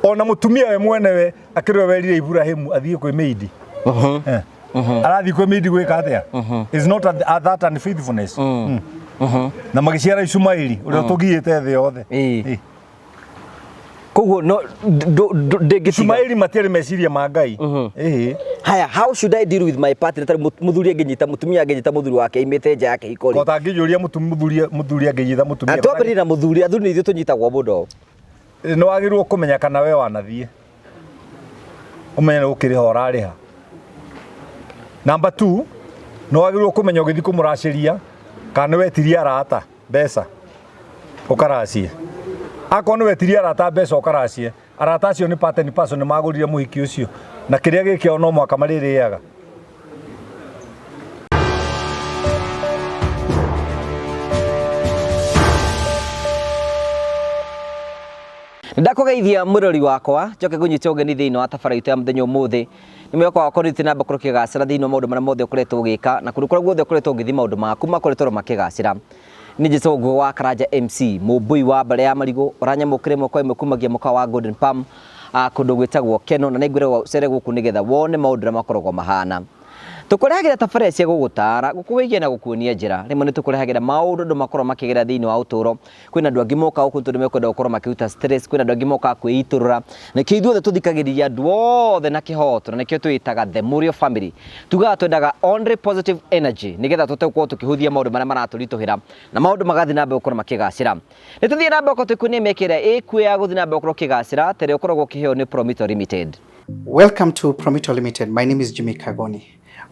Ona mũtumia we mwenewe akĩrĩ we werire Iburahĩmu athiĩ kwĩ mĩindi. Eh. Arathiĩ kwĩ mĩindi gwĩka atĩa? Is not at that unfaithfulness. Na magĩciara Ishumaeli ũrĩa ũtũgiĩte thĩ yothe. Ĩĩ. Ĩĩ. Koguo no ndĩngĩtiga. Ishumaeli matiarĩ meciria ma Ngai. Ĩĩ. Haya, how should I deal with my partner? Tarĩ mũthuri angĩnyita mũtumia angĩnyita mũthuri wake aimĩte nja ya kĩhiko rĩ. Ko tangĩnjũria mũthuri angĩnyita mũtumia. Twambĩrĩrie na mũthuri, athuri nĩ ithuĩ tũnyitagwo mũno. Nĩ wagĩrĩirwo kũmenya kana we wanathiĩ ũmenye nĩ gũkĩrĩha ũrarĩha. Number two, nĩ wagĩrĩirwo kũmenya ũgĩthiĩ kũmũracĩria kana nĩ wetirie arata mbeca ũkaracie. Akorwo nĩ wetirie arata mbeca ũkaracie, arata acio nĩ part and parcel nĩ magũrire mũhiki ũcio na kĩrĩa gĩ kĩao no mũhaka marĩrĩaga. Ndakũgeithia mwĩrori wakwa njoke ngũnyite ũgeni thĩinĩ wa tabara itũ ya mũthenya ũmũthĩ. Nĩ mwĩhoko wakwa nĩ na mbere ũkĩgacĩra thĩinĩ wa maũndũ marĩa mothe ũkoretwo ũgĩka na kũndũ kũrĩa guothe ũkoretwo ũgĩthiĩ maũndũ maku makoretwo makĩgacĩra. Nĩ njĩtagwo Ngũgĩ wa Karanja MC, mũmbũi wa mbarĩ ya marigũ, ũranyamũkĩra ĩmwe kwa ĩmwe kumagia mũkawa wa Golden Palm, kũndũ gwĩtagwo Keno, na nĩngwĩragwo ũcere gũkũ nĩgetha wone maũndũ ũrĩa makoragwo mahana. Tũkũrehagĩra tabarĩra cia gũgũtaara, gũkũwĩgia na gũkuonia njĩra. Rĩmwe nĩ tũkũrehagĩra maũndũ andũ makoragwo makĩgerera thĩinĩ wa ũtũũro. Kwĩna andũ angĩ mokaga gũkũ tondũ mekwenda gũkorwo makĩruta stress, kwĩna andũ angĩ mokaga kwĩitũrũra. Nĩkĩo ithuothe tũthikagĩrĩria andũ othe na kĩhoto, na nĩkĩo twĩtaga The Mũrĩo Family. Tugaga twendaga only positive energy nĩgetha tũhote gũkorwo tũkĩhũthia maũndũ marĩa maratũritũhĩra na maũndũ magathiĩ na mbere gũkorwo makĩgacĩra. Nĩ tũthiĩ na mbere gũkorwo tũgĩkuonia mĩeke ĩrĩa ĩkuo ya gũthiĩ na mbere gũkorwo ũkĩgacĩra ta ĩrĩa ũkoragwo ũkĩheo nĩ Promito Limited. Welcome to Promito Limited. My name is Jimmy Kagoni.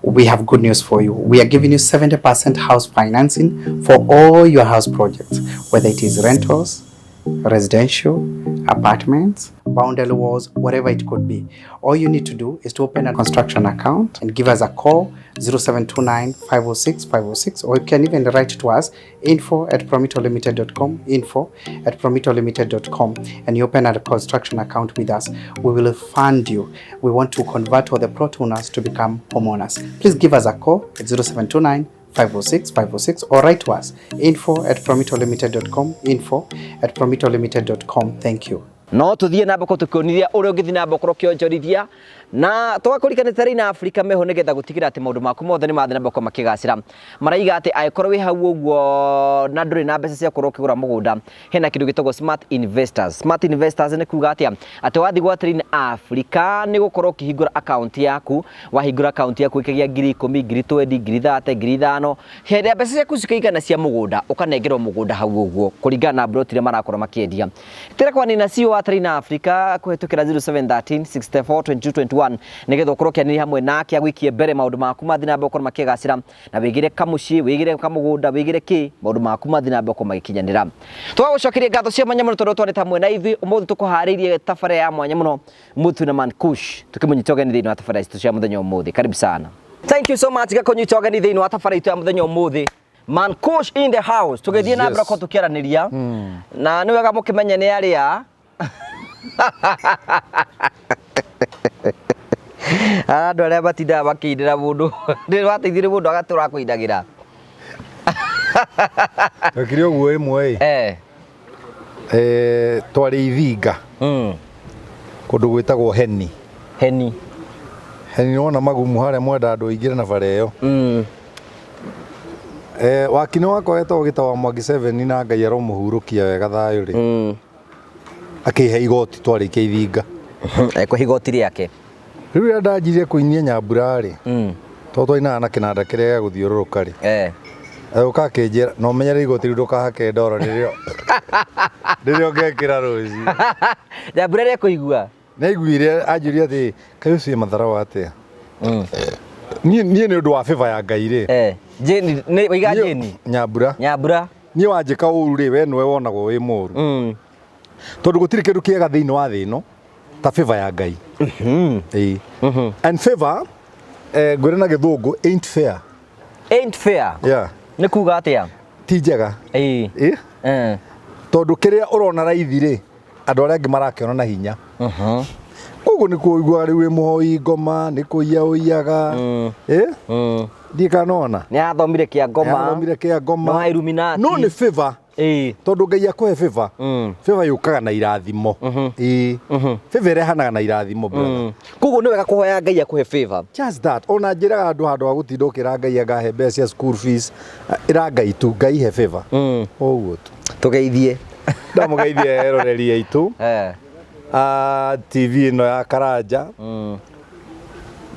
We have good news for you. We are giving you 70% house financing for all your house projects, whether it is rentals, residential, apartments, boundary walls, whatever it could be. All you need to do is to open a construction account and give us a call 0729 506 506, or you can even write to us info@promitolimited.com, info@promitolimited.com, and you open a construction account with us. We will fund you. We want to convert all the plot owners to become homeowners. Please give us a call at 0729 506 506 or write to us info@promitolimited.com, info@promitolimited.com. Thank you. No tuthiĩ na mbere tũkĩonithia ũrĩa ũngĩthiĩ na mbere gũkorwo ũkĩonjorithia na tũgakũririkania tarĩ na Afrika meho nĩgetha gũtigĩrĩra atĩ maũndũ maku mothe nĩ mathiĩ na mbere gũkorwo makĩgacĩra. Maraiga atĩ angĩkorwo wĩ hau ũguo na ndũrĩ na mbeca cia gũkorwo ũkĩgũra mũgũnda, hena kĩndũ gĩtagwo smart investors. Smart investors nĩ kuga atĩa? Atĩ wathiĩ gwa Train Africa nĩ gũkorwo ũkĩhingũra account yaku, wahingũra account yaku ĩkĩgĩa 10,000, 20,000, 30,000, 5,000, hĩndĩ ĩrĩa mbeca ciaku cikaigana cia mũgũnda, ũkanengerwo mũgũnda hau ũguo kũringana na plot iria marakorwo makĩendia. Tĩra kwanina CEO wa Train Africa kũhĩtũkĩra 0713 64 22 21 nĩgetha ũkorwo ũkĩanĩria hamwe nake agũikie mbere maũndũ maku mathiĩ na mbere gũkorwo makĩgacĩra na wĩgĩre kamũciĩ, wĩgĩre kamũgũnda, wĩgĩre kĩ, maũndũ maku mathiĩ na mbere gũkorwo magĩkinyanĩra. Tũgagũcokeria ngatho cia mwanya mũno tondũ twarĩte hamwe na ithuĩ ũmũthĩ tũkũharĩirie tabarĩra ya mwanya mũno Mũtu na Man Kush tukĩmũnyita ũgeni thĩinĩ wa tabarĩra citũ cia mũthenya ũmũthĩ. Karibu sana. Thank you so much gakũnyita ũgeni thĩinĩ wa tabarĩra itũ ya mũthenya ũmũthĩ. Man Kush in the house. Tũgĩthiĩ na mbere gũkorwo tũkĩaranĩria na nĩ wega mũkĩmenye nĩ arĩa andũ arĩa matindaga makĩinĩra mũndũ nĩ wateithirie mũndũ agatũra akũinagĩra. Twekire ũguo ĩmwe ĩ. Twarĩ Ithinga kũndũ gwĩtagwo Heni. Heni. Heni nĩwona magumu harĩa mwenda andũ aingĩre na bara ĩyo. Wakinĩ wakwa wetagwo Gĩta wa Mwangi 7 na Ngai aromũhurũkia wega thayũ rĩ. Akĩhe igoti twarĩkia Ithinga. Ekũhe igoti rĩake. Rĩu rĩrĩa ndanjirie kũinia nyambura rĩ, tondũ twainaga na kĩnanda kĩrĩa gĩa gũthiũrũrũka rĩ, agĩũka akĩnjĩra na ũmenyere igoti rĩu ndũkahake ndoro rĩrĩa rĩrĩa ũngekĩra rũciũ. Nyambura ĩrĩa ĩkũigua. Nĩ aiguire anjũria atĩ kaĩ ũcio matharaũ atĩa? Niĩ niĩ nĩ ũndũ wa favor ya Ngai rĩ. Jane, nĩ waiga niĩ- Jane? Nyambura. Nyambura. Niĩ wanjĩka ũru rĩ, we nĩwe wonagwo wĩ mũru. Tondũ gũtirĩ kĩndũ kĩega thĩinĩ wa thĩ ĩno ta favor ya Ngai. Ĩĩ. And favor, ngwĩre na gĩthũngũ, ain't fair. Ain't fair. Yeah. Nĩ kuga atĩa? Ti njega. Ĩĩ. Ĩĩ. Tondũ kĩrĩa ũrona raithi rĩ, andũ arĩa angĩ marakĩona na hinya. Koguo nĩ kũiguaga rĩu wĩ mũhoi ngoma, nĩ kũiya ũiyaga. Ĩĩ. Ndiĩ kana nĩwona? Nĩ athomire kĩa ngoma. Nĩ athomire kĩa ngoma. Nĩ wa Illuminati. No nĩ favor. Ĩĩ. Tondũ Ngai akũhe favor, favor yũkaga na irathimo. Ĩĩ, favor ĩrehanaga na irathimo, brother. Koguo nĩ wega kũhoya Ngai akũhe favor. Just that. Ona njĩraga andũ, handũ ha gũtinda ũkĩra Ngai angahe mbeca cia school fees, ĩra Ngai tu, Ngai he favor. Ũguo tu. Tũgeithie. Ndamũgeithia eroreri aitũ a TV ĩno ya Karanja,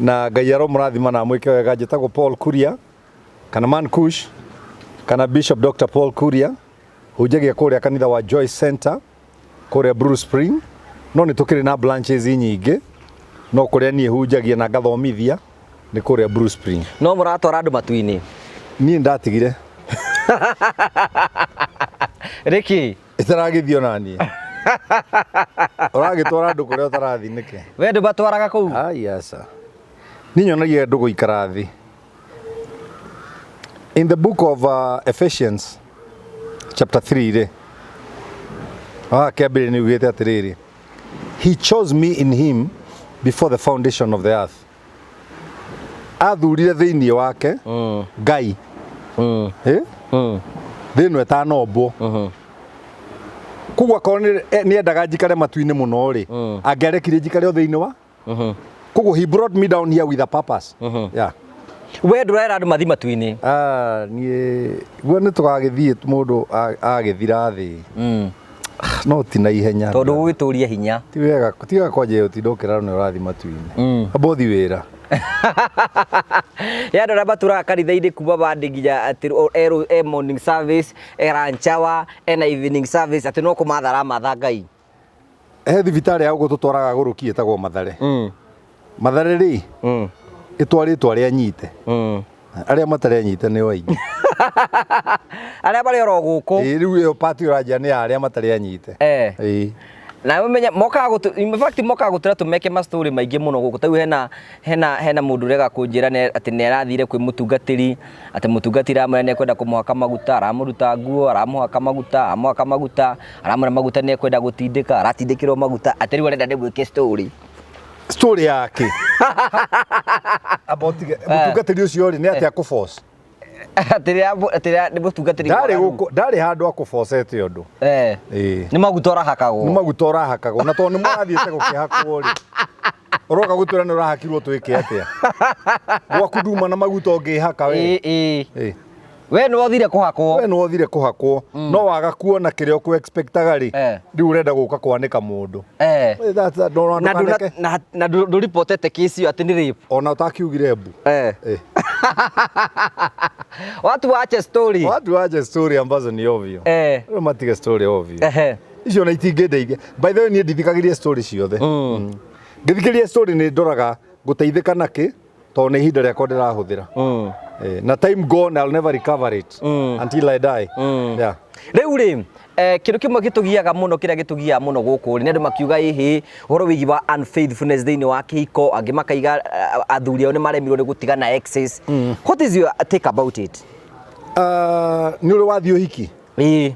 na Ngai aromũrathima na amwĩke wega. Njĩtagwo Paul Kuria kana Man Kush kana Bishop Dr. Paul Kuria, hunjagia kũrĩa kanitha wa Joy Center kũrĩa Blue Spring, no nĩ tũkĩrĩ na branches nyingĩ, no kũrĩa niĩ hunjagia na ngathomithia nĩ kũrĩa Blue Spring. No mũratwara andũ matu-inĩ? Niĩ ndatigire. Rĩkĩ? Ĩtaragĩthiĩ ona niĩ. Ũragĩtwara andũ kũrĩa ũtarathiĩ nĩkĩ? We ndũmatwaraga kũu? Ai, aca. Niĩ nyonagia andũ gũikara thĩ. In the book of Ephesians chapter 3 rĩ, haha kĩambĩrĩria nĩ ugĩte atĩrĩrĩ, "He chose me in him before the foundation of the earth." Athurire thĩinĩ wake Ngai. Eh? Thĩ ĩno ĩtanombwo. Koguo akorwo nĩ endaga njikare matu-inĩ mũno rĩ, angĩarekire njikare o thĩinĩ wa. Koguo he brought me down here with a purpose. Yeah. We ndũrera andũ mathi matu-inĩ? Ah, niĩ guo nĩ tũgagĩthiĩ mũndũ agĩthira thĩ, no ti na ihenya. Tondũ gũgĩtũria hinya. Ti wega, tiga kwanja ũtinda ũkĩra nĩ ũrathiĩ matu-inĩ. Amba ũthiĩ wĩra. Ya andũ arĩa matũraga kanitha-inĩ kuma Monday nginya atĩ e morning service, e lunch hour, ena evening service, atĩ no kũmatha aramatha Ngai. He thibitarĩ ya gũkũ tũtwaraga agũrũki ĩtagwo Mathare. Mathare rĩ, ĩtwarĩtwo arĩa anyite. Arĩa matarĩ anyite nĩo aingĩ. Arĩa marĩ oro gũkũ. Ĩĩ, rĩu ĩyo pati ũranjia nĩ ya arĩa matarĩ anyite. Ĩĩ. Na ũmenye mokaga gũtũ, in fact mokaga gũtũra tũmeke ma story maingĩ mũno gũkũ. Tarĩu hena mũndũ ũrega kũnjĩra atĩ nĩ arathire kwĩ mũtungatĩri, atĩ mũtungatĩri aramwĩra nĩ ekwenda kũmũhaka maguta, aramũruta nguo, aramũhaka maguta, amũhaka maguta, aramwĩra maguta nĩ ekwenda gũtindĩka, aratindĩkĩrwo maguta, atĩ rĩu arenda ndĩmwĩke story. Story yake. Amba ũtige mũtungatĩri ũcio rĩ, nĩ atĩa kũ-force? Atĩ rĩrĩa nĩ mũtungatĩri Ndarĩ mwaganu. gũkũ, ndarĩ handũ akũ-forcete ũndũ. Ĩĩ. Nĩ maguta ũrahakagwo. Nĩ maguta ũrahakagwo, na tondũ nĩ mũrathiĩte gũkĩhakwo rĩ, ũroka gũtwĩra nĩ ũrahakirwo, twĩke atĩa? Gwaku nduma na maguta ũngĩhaka we? Ĩĩ. Ĩĩ. We nĩ wothire kũhakwo. We nĩ wothire kũhakwo, no waga kuona kĩrĩa ũkũ-expectaga rĩ, rĩu ũrenda gũka kwanĩka mũndũ. Na na ndũripotete kesi ĩyo atĩ nĩ rape. Ona ũtakiugire mbu. Watu waache story. Watu wache story ambazo ni ovyo. Rĩu matige story ovyo. Icio na itingĩndeithia. By the way, niĩ ndithikagĩria story ciothe. Ngĩthikĩrĩria story nĩ ndoraga ngũteithĩka nakĩ, tondũ nĩ ihinda rĩakwa ndĩrahũthĩra. Na time gone, I'll never recover it until I die. Yeah. Rĩu rĩ, kĩndũ kĩmwe gĩtũgiaga mũno, kĩrĩa gĩtũgiaga mũno gũkũ rĩ, nĩ andũ makiuga ĩhĩ ũhoro wĩgiĩ wa unfaithfulness thĩinĩ wa kĩhiko, angĩ makaiga athuri ao nĩ maremirwo nĩ gũtiga na exes. What is your take about it? Nĩ ũrĩ wathiĩ ũhiki? Ĩĩ.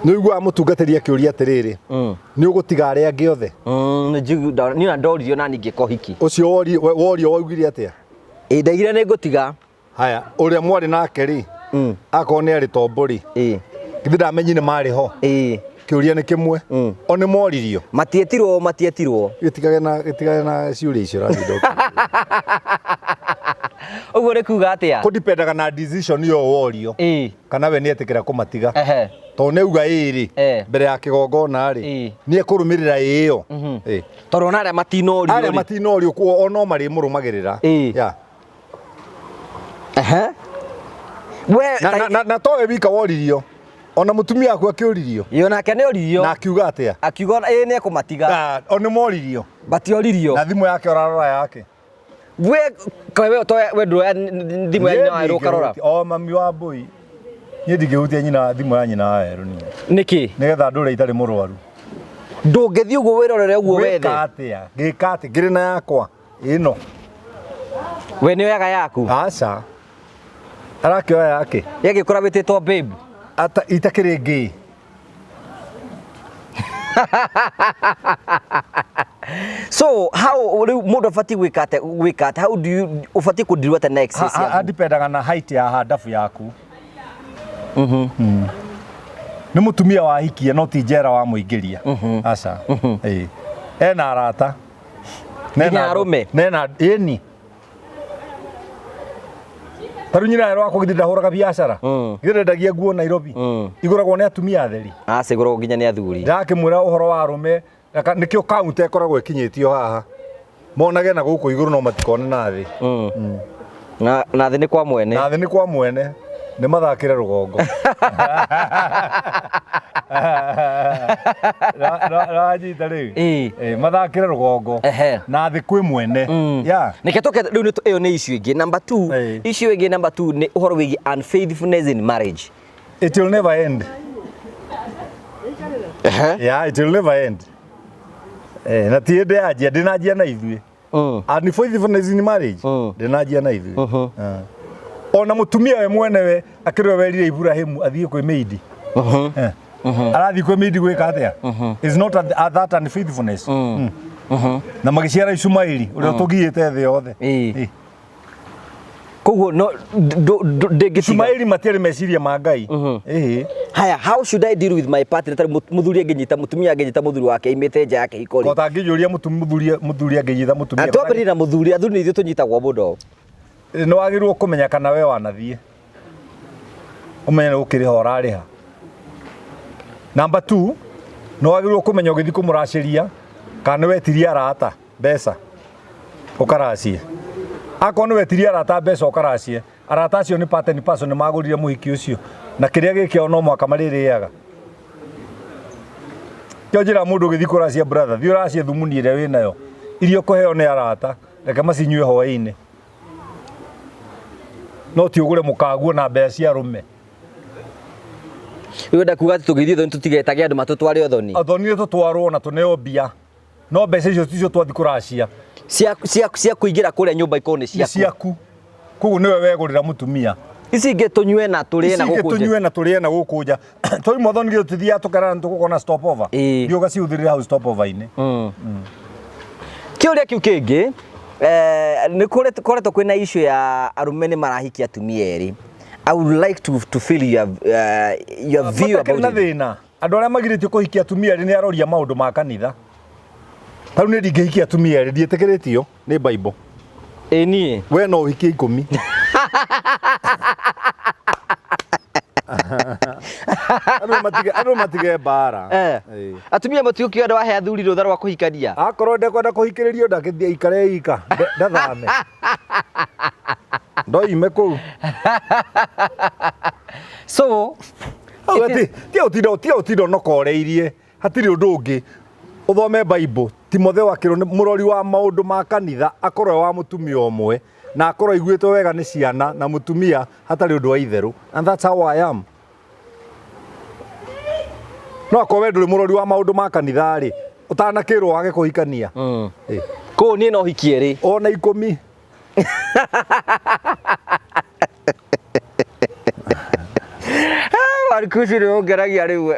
Nĩ ũiguaga mũtungatĩri akĩũria atĩrĩrĩ, nĩ ũgũtiga arĩa angĩ othe? Niĩ ona ndoririo nani ngĩka ũhiki. Ũcio worio waugire atĩa? Ĩĩ, ndaigire nĩ ngũtiga. Haya, ũrĩa mwarĩ nake rĩ, akorwo nĩ arĩ tombo rĩ, githĩ ndamenyi nĩ marĩ ho? Ĩĩ. Kĩũria nĩ kĩmwe, o nĩ moririo? Matietirwo, matietirwo. Gĩtigage na ciũria icio ũrathiĩ. Ũguo nĩ kuga atĩa? Kũdipendaga na decision ĩyo worio, kana we nĩ etĩkĩra kũmatiga. Tondũ nĩ auga ĩĩ rĩ, mbere ya kĩgongona rĩ, nĩ ekũrũmĩrĩra ĩĩ ĩyo. Ĩĩ. Tondũ ona arĩa matinorio arĩa rĩ. Matinorio kuo o no marĩmũrũmagĩrĩra. Yeah. We Na towe wika woririo, ona mũtumia waku akĩũririo. Ĩyo nake nĩ oririo. Na akiuga atĩa? Akiuga ĩĩ, nĩ ekũmatiga. Ah, o nĩ moririo. Matioririo. Na thimũ yake ũrarora yake? We we to we ndũroya thimũ ya nyina wa Werũ ũkarora? O mami wa mbũi, niĩ ndingĩhutia nyina, thimũ ya nyina wa Werũ niĩ. Nĩkĩ? Nĩgetha ndũre itarĩ mũrwaru. Ndũngĩthiĩ ũguo wĩrorere ũguo wethe? Gwĩka atĩa? Ngĩka atĩa ngĩrĩ na yakwa ĩno? We nĩ oyaga yaku? Aca, arakĩoya yake. Yagĩkũra wĩtĩtwo babe. Ata itakĩrĩ ngĩ. So how, rĩu mũndũ abatiĩ gwĩka atĩa, how do you, ũbatiĩ kũndirwo atĩa na exes yaku? Adipendaga na height ya handabu yaku. Nĩ mũtumia wahikia no ti njera wamũingĩria. Aca. Ĩĩ. Ena arata. Na Nginya ena- arũme? Na ena ĩni. Tarĩu nyina rwakwa githĩ ndahũraga biacara. Githĩ ndendagia nguo Nairobi. Igũragwo nĩ atumia atheri. Acigũragwo nginya nĩ athuri. Ndakĩmwĩra ũhoro wa arũme nĩkĩo kaunta ĩkoragwo ĩkinyĩtio haha. Monage na gũkũ igũrũ no matikone na thĩ. Na thĩ nĩ kwa mwene. Na thĩ nĩ kwa mwene. Nĩ mathakĩre rũgongo. Wanyita rĩu? Ĩĩ. Ĩĩ, mathakĩre rũgongo. Ehe. Na thĩ kwĩ mwene. Yeah. Nĩkĩo tũke rĩu ĩyo nĩ issue ĩngĩ number 2. Ĩĩ. Issue ĩngĩ number 2 nĩ ũhoro wĩgiĩ unfaithfulness in marriage. It will never end. Ehe. Yeah, it will never end. Eh, na ti hĩndĩ yanjia, ndĩnanjia na ithuĩ. Unfaithfulness in marriage, ndĩnanjia na ithuĩ. Ah. Ona mũtumia we mwenewe akĩrĩ we werire Ibrahimu athiĩ kwĩ mĩindi. Eh. Arathiĩ kwĩ mĩindi gwĩka atĩa? Is not at that unfaithfulness. Na magĩciara Ishumaeli ũrĩa ũtũgiĩte thĩ yothe. Ĩĩ. Ĩĩ. Koguo no ndĩngĩtiga. Ishumaeli matiarĩ meciria ma Ngai. Ĩĩ. Haya, how should I deal with my partner? Tarĩ mũthuri angĩnyita mũtumia angĩnyita mũthuri wake aimĩte nja ya kĩhiko rĩ. Ko tangĩnjũria mũthuri angĩnyita mũtumia. Twambĩrĩrie na mũthuri, athuri nĩ ithuĩ tũnyitagwo mũno. Nĩ wagĩrĩirwo kũmenya kana we wanathiĩ. Ũmenye nĩ gũkĩrĩha ũrarĩha. Number 2, nĩ wagĩrĩirwo kũmenya ũgĩthiĩ kũmũracĩria kana nĩ wetirie arata mbeca ũkaracie. Akorwo nĩ wetirie arata mbeca ũkaracie, arata acio nĩ part and parcel nĩ magũrire mũhiki ũcio na kĩrĩa gĩ kĩao no mũhaka marĩrĩaga. Kĩo njĩra mũndũ ũgĩthiĩ kũracia brother, thiĩ ũracie thumuni ĩrĩa wĩnayo, iria ũkũheo nĩ arata, reke macinyue hwaĩ-inĩ. No ti ũgũre mũkaguo na mbeca cia arũme. Rĩu wenda kuga atĩ tũngĩthiĩ ũthoni tũtigetage andũ matũtware ũthoni. Athoni nĩ tũtwarwo na tũneo mbia. No mbeca icio ticio twathiĩ kũracia. Cia kũingĩra kũrĩa nyũmba ikorwo nĩ Nĩ ciaku. ciaku. Koguo nĩwe wegũrĩra mũtumia. Ici ingĩ tũnyue na tũrĩe na Ici ingĩ gũkũ nja. tũnyue na tũrĩe na gũkũ nja. Twauma ũthoni githĩ tũtithiaga tũkerana nĩ tũgũkorwo na stopover. Ĩĩ. Thiĩ ũgacihũthĩrĩre hau stopover-inĩ. Kĩũria kĩu kĩngĩ nĩ koretwo kwĩna issue ya arũme nĩ marahikia atumia erĩ. I would like to feel your view Matakĩrĩ about na it. thĩna. Andũ arĩa magirĩtio kũhikia atumia erĩ nĩ aroria maũndũ ma kanitha. Tarĩu niĩ ndingĩhikia atumia erĩ, ndiĩtĩkĩrĩtio nĩ Bible. Ĩ niĩ. We no ũhikie 10. Andũ matige mbara. Ĩĩ. Atumia matigũkiuga ndwahe athuri rũtha rwa kũhikania. Akorwo ndekwenda kũhikĩrĩrio ndakĩthiĩ aikare ika, ndathame. Ndoime kũu. So, Hau ati tia ũtinda ũnokoreirie, hatirĩ ũndũ ũngĩ. Ũthome Bible, Timotheo akĩrwo nĩ mũrori wa maũndũ ma kanitha akorwo e wa mũtumia ũmwe na akorwo aiguĩtwo wega nĩ ciana na mũtumia hatarĩ ũndũ wa itherũ. And that's how I am. No akorwo we ndũrĩ mũrori wa maũndũ ma kanitha rĩ, ũtanakĩrwo wage kũhikania. Ĩ. Kũu niĩ no hikie rĩ. Ona 10. Marikuci nĩ ũngeragia rĩu.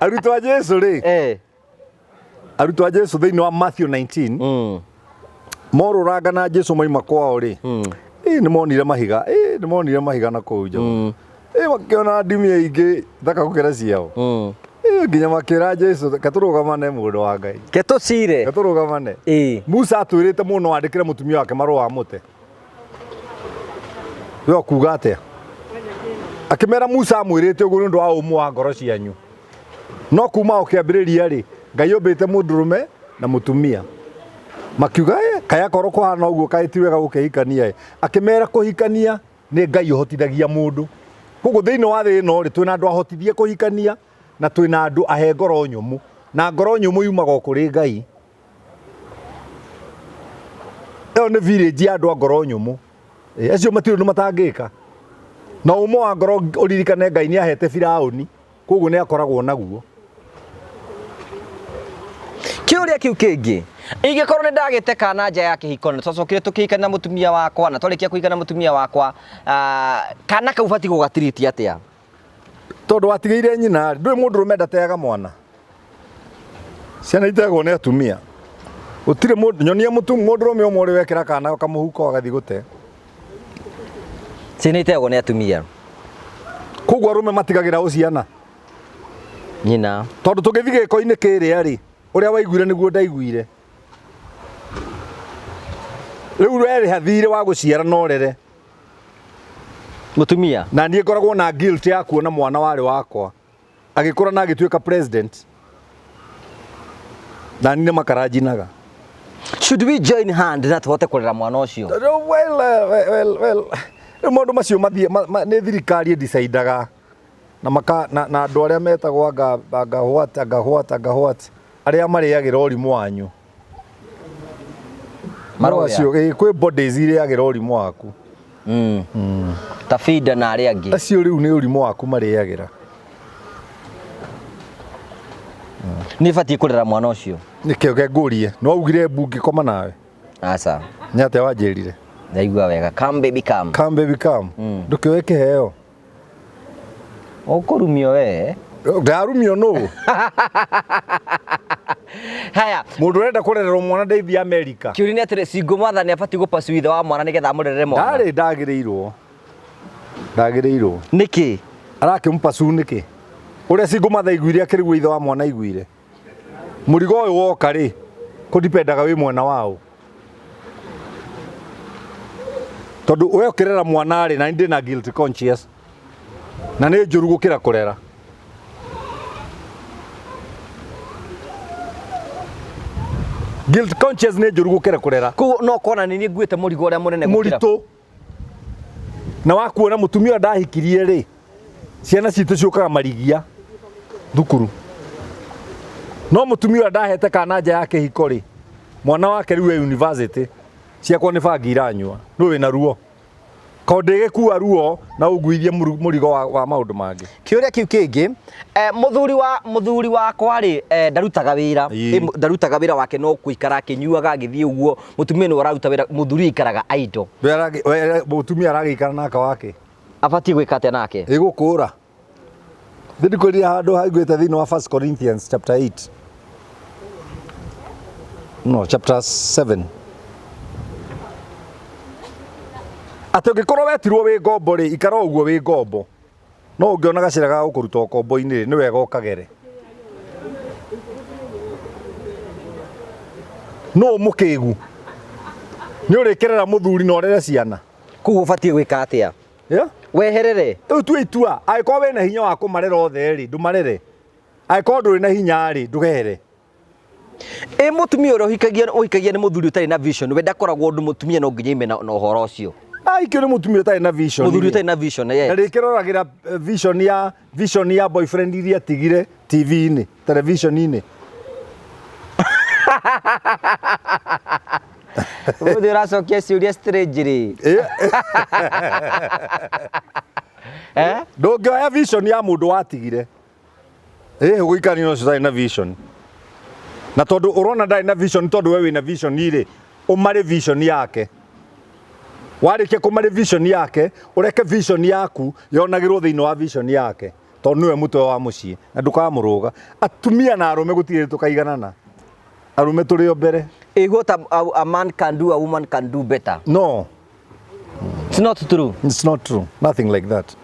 Arutwo a Jesu rĩ. Arutwo a Jesu thĩinĩ wa Matthew 19. Morũranga na Jesu moima kwao rĩ. Ĩ nĩ monire mahiga. Ĩ nĩ monire mahiga na kũu nja. Ĩ makĩona ndimia ingĩ thaka gũkĩra ciao. Ĩ nginya makĩra Jesu ke tũrũgamane mũndũ wa Ngai. Ke tũcire. Ke tũrũgamane. Musa atwĩrĩte mũno andĩkĩre mũtumia wake marũa amũte. We ũkuga atĩa? Akĩmera Musa amwĩrĩte ũguo nĩ ũndũ wa ũmũ wa ngoro cianyu. No kuma o kĩambĩrĩria rĩ, Ngai ombĩte mũndũrũme na mũtumia. Makiuga, kaĩ akorwo kũhana ũguo kaĩ ti wega gũkĩhikania ĩ. Akĩmera kũhikania nĩ Ngai ũhotithagia mũndũ. Koguo thĩinĩ wa thĩ ĩno rĩ, twĩna andũ ahotithie kũhikania na twĩna andũ ahe ngoro nyũmũ. Na ngoro nyũmũ yumaga o kũrĩ Ngai. Ĩyo nĩ village ya andũ a ngoro nyũmũ. Acio matirĩ ũndũ matangĩka. Na ũmũ wa ngoro ũririkane Ngai nĩ ahete Firaũni, koguo nĩ akoragwo naguo. Kĩũria kĩu kĩngĩ, ingĩkorwo nĩ ndagĩte kana nja ya kĩhiko na twacokire tũkĩhikania na mũtumia wakwa na twarĩkia kũhikania na mũtumia wakwa, kana kau batiĩ gũgatiriti atĩa? Tondũ watigĩire nyina rĩ, ndũĩ mũndũrũme ndateaga mwana. Ciana itegwo nĩ atumia. Gũtirĩ mũndũ, nyonia mũndũrũme ũmwe ũrĩ wekĩra kana kamũhuko agathiĩ gũte. Ciana itegwo nĩ atumia. Koguo arũme matigagĩra ũ ciana? Nyina. Tondũ tũgĩthiĩ gĩko-inĩ kĩrĩa rĩ, ũrĩa waiguire nĩguo ndaiguire. Rĩu werĩha thirĩ wa gũciara na ũrere. Mũtumia. Na niĩ ngoragwo na guilt ya kuona mwana warĩ wakwa agĩkũra na agĩtuĩka president. Na niĩ nĩ makara njinaga. Should we join hand na tũhote kũrera mwana ũcio? Well, well, well, rĩu maũndũ macio mathiĩ nĩ thirikari ĩdecidaga na maka na andũ arĩa metagwo anga anga what anga what anga what arĩa marĩagĩra ũrimũ wanyu. Maroya. Acio kwĩ bodies irĩagĩra ũrimũ waku. Ta Fida na arĩa angĩ. Acio rĩu nĩ ũrimũ waku marĩagĩra. Nĩ batiĩ kũrera mwana ũcio. Nĩkĩo ke ngũrie no augire mbu ngĩkoma nawe. Aca. Nĩ atĩa wanjĩrire? Ndaigua wega. Come baby come. Come baby come. Ndũkĩoe kĩheo. Ũkũrumio we. Ndarumio nũ? Haya. Mũndũ ũrenda kũrererwo mwana ndeithia Amerika. Kĩũria nĩ atĩrĩ, single mother nĩ abatiĩ gũpursue ithe wa mwana nĩgetha amũrerere mwana? Ndarĩ ndagĩrĩirwo. Ndagĩrĩirwo. Nĩkĩ? Arakĩmũpursue nĩkĩ? Ũrĩa single mother aiguire akĩrigwo ithe wa mwana aiguire. Mũrigo ũyũ woka rĩ, kũdipendaga wĩ mwena waũ. Tondũ we ũkĩrera mwana rĩ, na niĩ ndĩna guilty conscious. Na nĩ njũru gũkĩra kũrera. Guilt conscious nĩ njũru gũkĩra kũrera. Koguo no kona nĩ niĩ nguĩte mũrigo ũrĩa mũnene gũkĩra. Mũritũ. Na wakuona mũtumia ũrĩa ndahikirie rĩ, ciana citũ ciũkaga marigia thukuru. No mũtumia ũrĩa ndahete kana nja ya kĩhiko rĩ, mwana wake rĩu e university, ciakwa nĩ bangi iranyua. Nũ wĩna ruo? Ko ndĩgĩkua ruo na ũnguithie mũrigo wa maũndũ mangĩ. Kĩũria kĩu kĩngĩ, mũthuri wakwa rĩ, ndarutaga wĩra. Ndarutaga wĩra wake no kũikara akĩnyuaga agĩthiĩ ũguo. Mũtumia nĩwe ũraruta wĩra, mũthuri aikaraga idle. Mũtumia aragĩikara nake wake. Abatiĩ gwĩka atĩa nake? Ĩgũkũra. Ndĩkwĩrire handũ haiguĩte thĩinĩ wa 1 Corinthians chapter 8. No, chapter 7. Atĩ ũngĩkorwo wetirwo wĩ ngombo rĩ, ikara o ũguo wĩ ngombo. No ũngĩona gacĩra ga gũkũruta ũkombo-inĩ rĩ, nĩ wega ũkagere. Nũ mũkĩgu? Nĩ ũrĩkerera mũthuri na ũrere ciana. Koguo ũbatiĩ gwĩka atĩa? Yeah? Weherere. Rĩu tua itua, angĩkorwo wĩna hinya wa kũmarera othe rĩ, ndũmarere. Angĩkorwo ndũrĩ na hinya rĩ, ndũgehere. Ĩ mũtumia ũrĩa ũhikagia nĩ mũthuri ũtarĩ na vision, we ndakoragwo ũndũ mũtumia no nginya ime na ũhoro ũcio. Aikio nĩ mũtumia ũtarĩ na vision. Mũthuri ũtarĩ na vision, yes. Na rĩkĩroragĩra vision ya boyfriend iria atigire T V-inĩ, television-inĩ. Ũmũthĩ ũracokia ciũria strange rĩ. Ndũngĩoya vision ya mũndũ watigire. Ũgũikarania na ũcio ũtarĩ na vision. Na tondũ ũrona ndarĩ na vision, tondũ we wĩna vision rĩ, ũmarĩ vision yake. Warĩkia kũmarĩ vision yake, ũreke vision yaku yonagĩrwo thĩinĩ wa vision yake. Tondũ nĩwe mũtwe wa mũciĩ na ndũkamũrũga. Atumia na arũme gũtirĩ tũkaiganana. Arũme tũrĩ o mbere. What a man can do, a woman can do better. No. It's not true. It's not true. Nothing like that.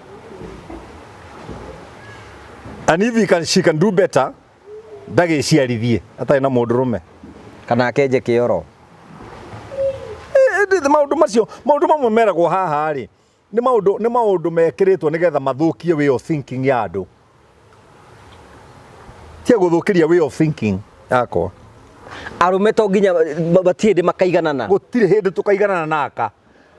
And if she can do better, ndagĩciarithie atarĩ na mũndũrũme. Kana akenje kĩoro. Maũndũ macio, maũndũ mamwe meragwo haha rĩ, nĩ maũndũ mekĩrĩtwo nĩgetha mathũkie way of thinking ya andũ. Tia gũthũkĩria way of thinking yakwa. Arũme to nginya matirĩ hĩndĩ makaiganana. Gũtirĩ hĩndĩ tũkaiganana na aka.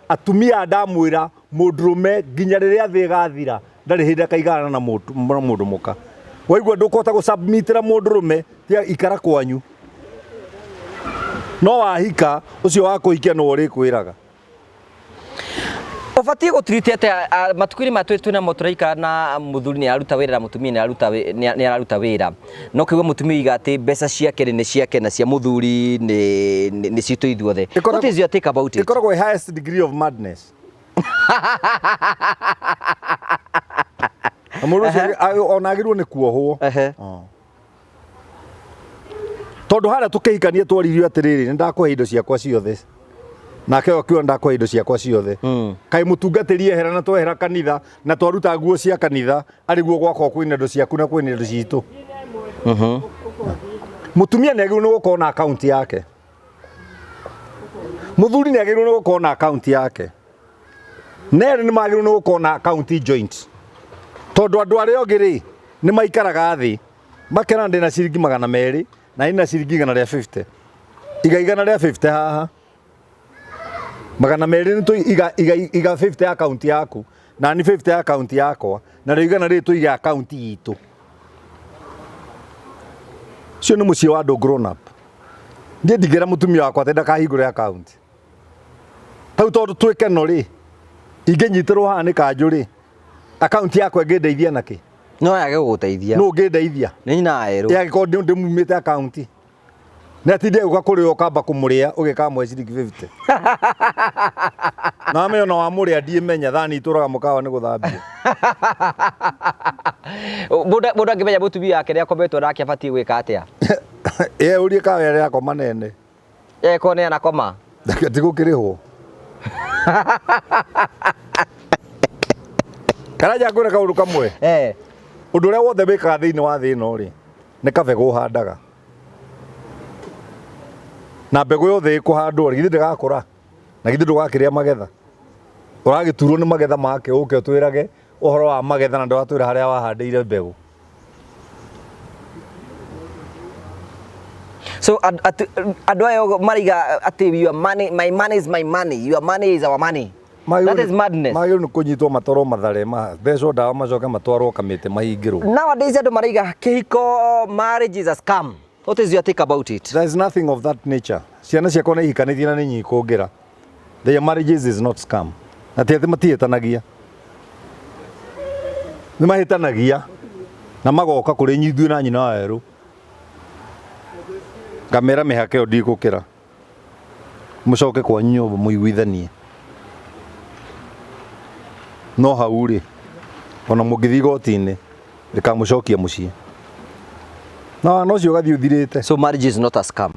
Atumia ndamwĩra mũndũrũme nginya rĩrĩa thĩ ĩgathira ndarĩ hĩndĩ akaiganana na mũndũ mũka. Waigua ndũkũhota gũsubmitĩra mũndũrũme, tia ikara kwanyu. No wahika ũcio wa kũhikia nĩwe ũrĩkwĩraga. Ũbatiĩ gũtiriti atĩa, matukũ-inĩ maya twĩna mo tũraikara na mũthuri nĩ araruta wĩra na mũtumia nĩ araruta wĩra. No kĩigua mũtumia oiga atĩ mbeca ciake nĩ ciake na cia mũthuri nĩ citũ ithuothe. What is your take about it? Ĩkoragwo ĩ highest degree of madness. Na mũndũ ũcio ona agĩrĩirwo nĩ kuohwo. Tondũ harĩa tũkĩhikania twaririo atĩrĩrĩ, nĩ ndakũhe indo ciakwa ciothe. Nake ũyũ akiuga ndakwa indo ciakwa ciothe. Kaĩ mũtungatĩri ehera na twehera kanitha na twaruta nguo cia kanitha, arĩ guo gwakwa kwĩna indo ciaku na kwĩna indo citũ. Mũtumia nĩ agĩrĩirwo nĩ gũkorwo na akaunti yake. Mũthuri nĩ agĩrĩirwo nĩ gũkorwo na akaunti yake. Na erĩ nĩ magĩrĩirwo nĩ gũkorwo na akaunti joint. Tondũ andũ arĩa angĩ rĩ, nĩ maikaraga thĩ makera ndĩna ciringi 200 na ina ciringi 150. Iga 150 haha. 200 nĩ tũ iga, iga, iga 50 akaunti yaku na ni 50 akaunti yakwa na rĩo igana rĩrĩ tũige akaunti itũ. Ũcio nĩ mũciĩ wa andũ grown up. Niĩ ndingĩra mũtumia wakwa atĩ ndakahingũre akaunti. Tau tondũ twĩ keno rĩ, ingĩnyitĩrwo haha nĩ kanjũ rĩ, akaunti yakwa ĩngĩndeithia nakĩ? No yage gũgũteithia. Nũ ũngĩndeithia? Nĩ nyina wa erũ. Ĩ angĩkorwo ndĩmumĩte akaunti? Nĩ atinde agĩũka kũrĩ we ũkamba kũmũrĩa ũgĩkamũhe ciringi 50. Na amenya ona wamũrĩa ndiĩmenya thani itũraga mũkawa nĩ gũthambio. Mũndũ angĩmenya mũtumia wake nĩ akometwo nake abatiĩ gwĩka atĩa? Ĩ ũrie kawa ĩrĩa yakoma nene. Eko nĩ anakoma. Tigũkĩrĩhwo. Karanja ngwĩre kaũndũ kamwe. Ũndũ ũrĩa wothe wĩkaga thĩinĩ wa thĩ ĩno rĩ, nĩ kabegũ ũhandaga. Na mbegũ yothe ĩkũhandwo rĩ, githĩ ndĩgakũra? Na githĩ ndũgakĩrĩa magetha? Ũragĩturwo nĩ magetha make ũke ũtwĩrage ũhoro wa magetha na ndũratwĩra harĩa wahandĩire mbegũ. So andũ aya maraiga atĩ your money, my money is my money, your money is our money. That is madness. Magĩrĩirwo nĩ kũnyitwo matwarwo Mathare, mathecwo ndawa macoke matwarwo Kamĩtĩ mahingĩrwo. Nowadays andũ maraiga kĩhiko, marriage is a scam. What is your take about it? There is nothing of that nature. Ciana ciakwa nĩ ihikanĩtie na nĩ nyikũngĩra. Their marriages is not scam. Na ti atĩ matihĩtanagia. Nĩ mahĩtanagia na magoka kũrĩ ithuĩ na nyina wa werũ. Ngamera mĩhaka ĩyo ndigũkĩra. Mũcoke kwanyu nyũmba mũiguithanie. No hau rĩ, ona mũngĩthiĩ igoti-inĩ rĩkamũcokia mũciĩ. Na wana ũcio ũgathiĩ ũthirĩte. So marriage is not a scam.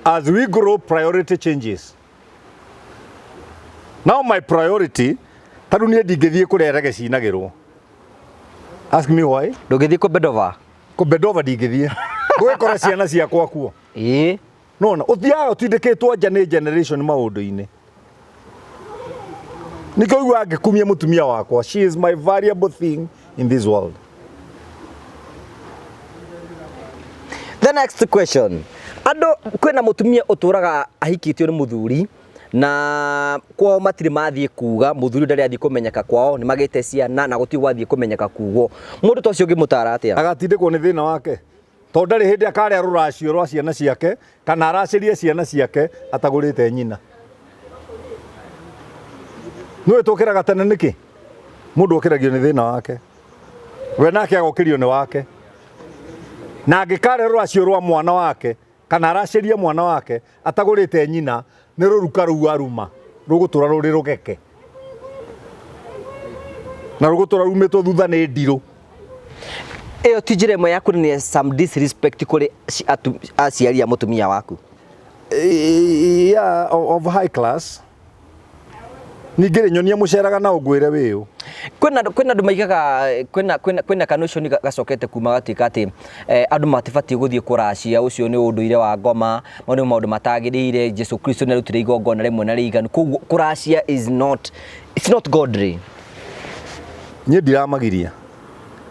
As we grow, priority changes. Now my priority, ta rĩu niĩ ndingĩthiĩ kũrĩa rege cinagĩrwo. Ask me why. Ndũngĩthiĩ kũ Bedova? Kũ Bedova ndingĩthiĩ. Ngũgĩkora ciana ciakwa kuo. Ĩĩ. Nona, ũthiaga ũtindĩkĩtwo nja nĩ generation maũndũ-inĩ. Nĩkĩo ũiguaga ngĩkumia mũtumia wakwa. She is my valuable thing in this world. The next question. Andũ kwĩna mũtumia ũtũraga ahikĩtio nĩ mũthuri na kwao matirĩ mathiĩ kuga, mũthuri ndarĩ athiĩ kũmenyeka kwao, nĩ magĩte ciana na gũtirĩ gwathiĩ kũmenyeka kugwo. Mũndũ ta ũcio ũngĩmũtara atĩa? Agatindĩkwo nĩ thĩna wake. Tondũ ndarĩ hĩndĩ akarĩa rũracio rwa ciana ciake kana aracĩrie ciana ciake atagũrĩte nyina. Nĩũĩ tũkĩraga tene nĩkĩ? Mũndũ okĩragio nĩ thĩna wake. We nake agokĩrio nĩ wake. Na angĩkarĩa rũracio rwa mwana wake kana aracĩrie mwana wake atagũrĩte nyina, nĩ rũruka rũu aruma rũgũtũra rũrĩ rũgeke. Na rũgũtũra rumĩtwo thutha nĩ ndirũ. Ĩyo ti njĩra ĩmwe ya kuonania some disrespect kũrĩ aciari a mũtumia waku? Yeah, of high class. Ningĩ rĩ, nyonia mũceraga na ũngwĩre wĩ ũ. Kwĩna andũ maigaga, kwĩna ka notion gacokete kuma gatuĩka atĩ andũ matibatiĩ gũthiĩ kũracia, ũcio nĩ ũndũire wa ngoma, mau nĩ maũndũ matagĩrĩire, Jesu Kristo nĩ arutire igongona rĩmwe na rĩiganu, koguo kũracia is not, it's not godly. Niĩ ndiramagiria.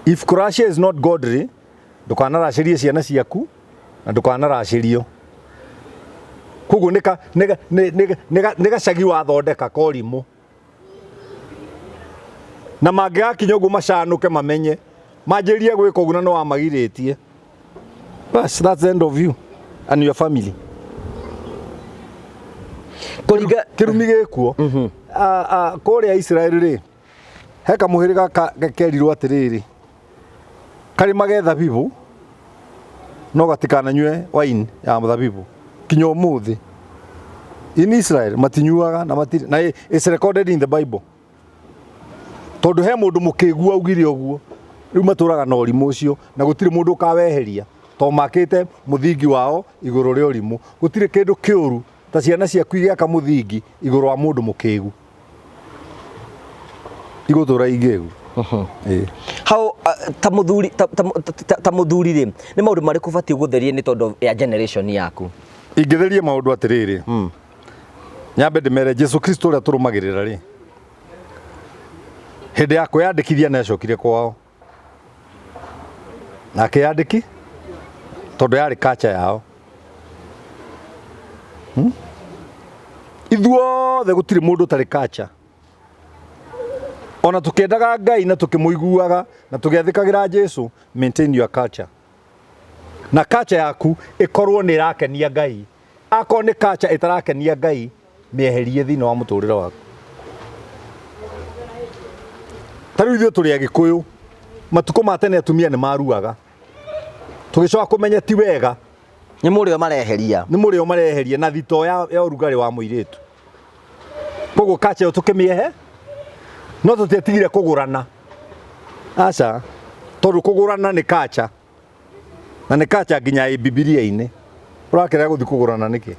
If kũracia is not godly, ndũkanaracĩrie ciana ciaku na ndũkanaracĩrio. Koguo nĩ gacagi wathondeka korimũ. Na mangĩgakinya ũguo macanũke mamenye, manjĩrĩrie gwĩka ũguo na nĩ wamagirĩtie. Bas, that's the end of you and your family. Kũringa Kĩrumi gĩkuo. Kũrĩa Israel rĩ, he kamũhĩrĩga kerirwo atĩrĩrĩ, karĩmage thabibũ no gatikananyue wine ya thabibũ kinya ũmũthĩ. In Israel matinyuaga na matirĩ, na it's recorded in the Bible. Tondũ he mũndũ mũkĩgu augire ũguo, rĩu matũraga na ũrimũ ũcio na gũtirĩ mũndũ ũkaweheria tondũ makĩte mũthingi wao igũrũ rĩa ũrimũ. Gũtirĩ kĩndũ kĩũru Ta ciana ciaku igĩaka mũthingi igũrũ wa mũndũ mũkĩgu, igũtũra ingĩgu. Ĩĩ. Hau ta mũthuri ta mũthuri rĩ, nĩ maũndũ marĩkũ ũbatiĩ gũtheria nĩ tondũ ya generation yaku? Ingĩtheria maũndũ atĩrĩrĩ, nyambe ndĩmere Jesu Kristo ũrĩa tũrũmagĩrĩra rĩ, hĩndĩ ya kwĩyandĩkithia nĩ acokire kwao na akĩyandĩki tondũ yarĩ kacha yao. Ithuothe gũtirĩ mũndũ ũtarĩ kacha. Ona tũkĩendaga Ngai na tũkĩmũiguaga na tũgĩathĩkagĩra Jesu, maintain your culture. Na culture yaku ĩkorwo nĩ ĩrakenia Ngai. Akorwo nĩ culture ĩtarakenia Ngai, mĩeherie thĩinĩ wa mũtũrĩre waku. Ta rĩu ithuĩ tũrĩ Agĩkũyũ, matukũ ma tene atumia nĩ maruaga. Tũgĩcoka kũmenya ti wega. Nĩ mũrĩo mareheria. Nĩ mũrĩo mareheria na thitoo ya ũrugarĩ wa mũirĩtu. Koguo culture ĩyo tũkĩmĩehe, no tũtiatigire kũgũrana. Aca, tondũ kũgũrana nĩ culture. Na nĩ culture nginya ĩ Bibilia-inĩ. Ũrakĩrega gũthiĩ kũgũrana nĩkĩ?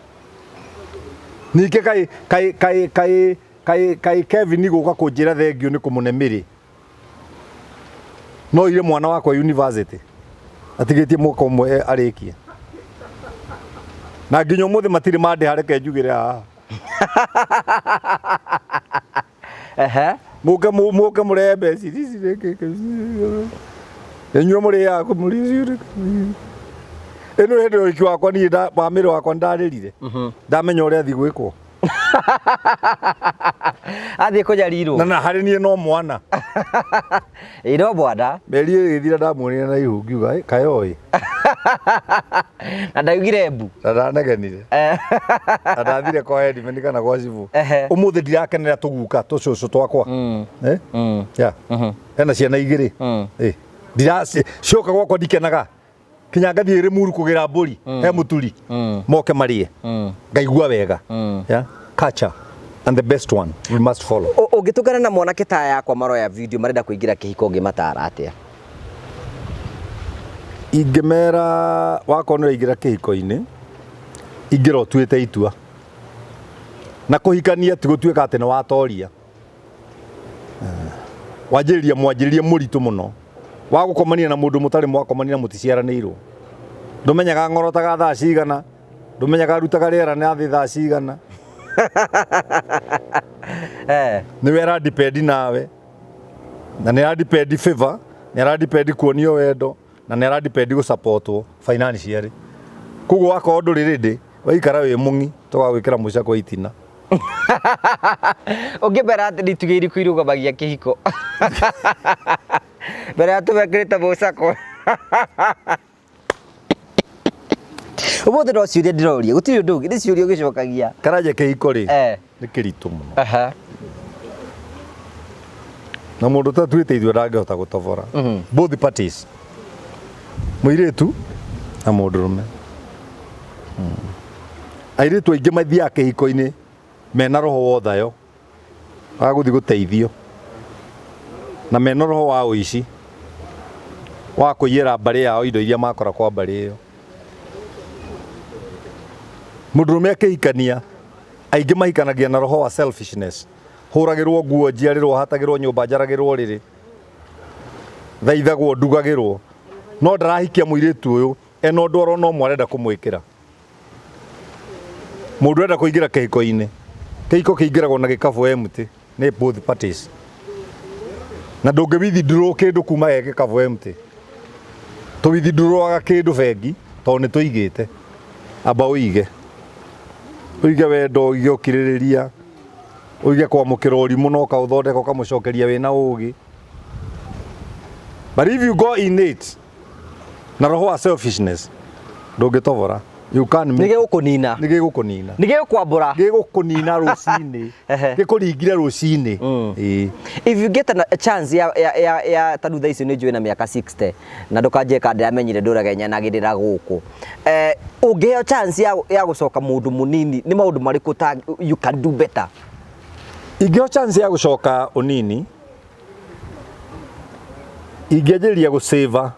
Ningĩ kaĩ kaĩ kaĩ kaĩ kaĩ kaĩ Kevin gũka kũnjĩra thengiũ nĩ kũmũne mĩrĩ. No ire mwana wakwa university atigĩtie mwaka ũmwe arĩkie. Na nginya ũmũthĩ matirĩ mandĩha, reke njugĩre haha. Ehe. Mũke mũke mũrehe mbeca ici inyuĩ mũrĩaga kũ mũrĩ ĩno hĩndĩ ya ũhiki wakwa niĩ wa mĩrĩ wakwa nĩndarĩrire ndamenya ũrĩa athiĩ gwĩkwo. Athiĩ kũnyarirwo. Na harĩ niĩ no mwana. Ĩ no mwana. Mĩeri ĩgĩthira ndamuonire na ihu ngiuga, "Ĩ, kaĩ oĩ?" Na ndaugire mbu. Na ndanegenire. Na ndathire kwa headman kana kwa cibũ. Ũmũthĩ ndirakenera tũguka tũcũcũ twakwa. Eh? Yeah. Hena ciana igĩrĩ. Eh. Cioka gwakwa ndikenaga. Kinya ngathiĩ Limuru kũgĩra mbũri he mũturi moke marĩe. Ngaigua wega. Yeah. Culture and the best one we must follow. Ũngĩtũngana na mwanake ta yakwa maroya video marenda kũingĩra kĩhiko, ũngĩmatara atĩa? Ingĩmera wakorwo nĩ ũraingĩra kĩhiko-inĩ, ingĩra ũtuĩte itua. Na kũhikania ti gũtuĩka atĩ nĩ watoria. Wanjĩrĩria mwanjĩrĩria mũritũ mũno wa gũkomania na mũndũ mũtarĩ mwakomania na mũticiaranĩirwo. Ndũmenyaga ng'orotaga thaa cigana, ndũmenyaga arutaga rĩera na thĩ thaa cigana. Nĩwe ara depend nawe, na nĩ ara depend favor, nĩ ara depend kuonio wendo, na nĩ ara depend gũ-supportwo financially. Koguo wakorwo ndũrĩ ready, waikara wĩ mũng'i, tũgagwĩkĩra mũcakwe itina. Ũngĩmera atĩ nĩ itugĩ irĩkũ irũgamagia kĩhiko? Mbere ya tũmekĩrĩte mũcakwe. Ũmũthĩ no ciũria ndĩroria, gũtirĩ ũndũ ũngĩ, nĩ ciũria ũgĩcokagia. Karanja kĩhiko rĩ, nĩ kĩritũ mũno. Na mũndũ ũtatuĩte itua ndangĩhota gũtobora. Both parties. Mũirĩtu na mũndũrũme. Airĩtu aingĩ mathiaga kĩhiko-inĩ mena roho wa ũthayo, wa gũthiĩ gũteithio. Na mena roho wa ũici, wa kũiyĩra mbarĩ yao indo iria makora kwa mbarĩ ĩyo. Mũndũrũme akĩhikania, aingĩ mahikanagia na roho wa selfishness. Hũragĩrwo nguo, njiarĩrwo, hatagĩrwo nyũmba, njaragĩrwo ũrĩrĩ, thaithagwo, ndugagĩrwo. No ndarahikia mũirĩtu ũyũ, ena ũndũ orona ũmwe arenda kũmwĩkĩra. Mũndũ ũrenda kũingĩra kĩhiko-inĩ, kĩhiko kĩingĩragwo na gĩkabũ empty, nĩ both parties. Na ndũngĩ withdraw kĩndũ kuma he gĩkabũ empty. Tũ withdrawaga kĩndũ bengi tondũ nĩ tũigĩte. Amba ũige. Ũige wendo, ũige ũkirĩrĩria, ũige kwamũkĩra ũrimũ na ũkaũthondeka ũkamũcokeria wĩna ũgĩ. But if you go in it na roho wa selfishness, ndũngĩtobora. You can't make. Nĩ gĩgũkũnina. Nĩ gĩgũkũnina. Nĩ gĩgũkwambũra. Gĩgũkũnina rũcinĩ. Gĩkũringire rũcinĩ. Ĩĩ. If you get a chance ya ta rĩu thaa ici nĩ njũĩ na mĩaka 60 na ndũkanjĩre kana ndĩramenyire ndũraga nyanagĩrĩra gũkũ. Ũngĩheo chance ya gũcoka mũndũ mũnini, nĩ maũndũ marĩkũ ta you can do better? Ingĩheo chance ya gũcoka ũnini, ingĩanjĩrĩria gũ-save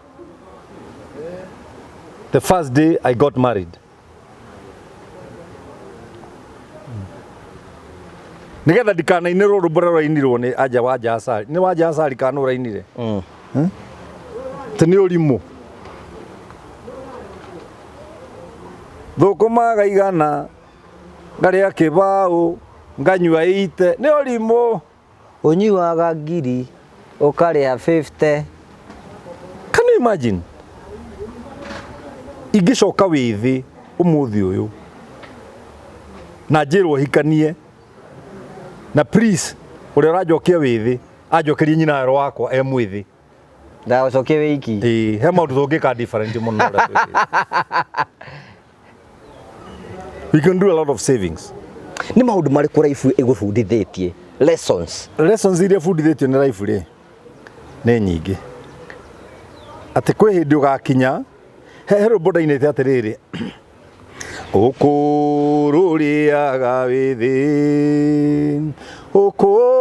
the first day I got married. Nĩgetha ndikanainĩrwo rwĩmbo rũrĩa rwainirwo nĩ anja wanja Asali. Nĩ wanja Asali kana nũ ũrainire? Atĩ nĩ ũrimũ. Thũkũma ngaigana, ngarĩa kĩbaũ, nganyua ite, nĩ ũrimũ. Ũnyuaga ngiri ũkarĩa 50. Can you imagine? Ingĩcoka wĩthĩ ũmũthĩ ũyũ na njĩrwo hikanie na please ũrĩa ũranjokia wĩthĩ anjokerie nyina werũ wakwa e mwĩthĩ. Ndagũcokia wĩ iki. Ĩĩ, he maũndũ tũngĩka different mũno ũrĩa twĩkĩte. We can do a lot of savings. Nĩ maũndũ marĩkũ raibu ĩgũbundithĩtie? Lessons. Lessons iria bundithĩtio nĩ life rĩ nĩ nyingĩ. Atĩ kwĩ hĩndĩ ũgakinya he rwĩmbo ndainĩte atĩrĩrĩ ũkũrũrĩaga wĩthĩ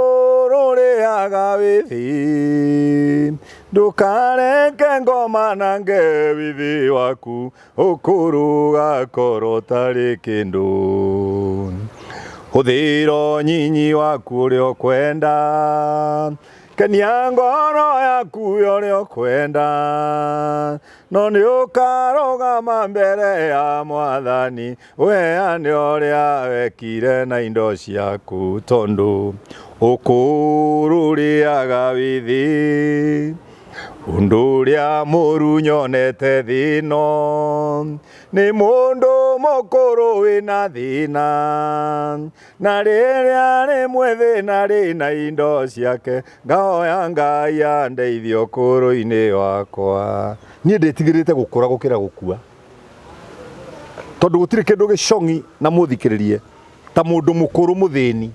ũkũrũrĩaga wĩthĩ ndũkareke ngoma nange wĩthĩ waku ũkũrũgakorwo tarĩ kĩndũ hũthĩra nyinyi waku ũrĩa ũkwenda kenia ngoro yaku ũrĩa ũkwenda no nĩ ũkarũgama mbere ya mwathani ũheane ũrĩa wekire na indo ciaku tondũ ũkũrũrĩaga wĩthĩ ũndũ ũrĩa mũru nyonete thĩno nĩ mũndũ mũkũrũ wĩna thĩna na rĩrĩa rĩmwe thĩna rĩna indo ciake ngahoya Ngai andeithie ũkũrũ-inĩ wakwa. Niĩ ndĩtigĩrĩte gũkũra gũkĩra gũkua tondũ gũtirĩ kĩndũ gĩcong'i na mũthikĩrĩrie ta mũndũ mũkũrũ mũthĩni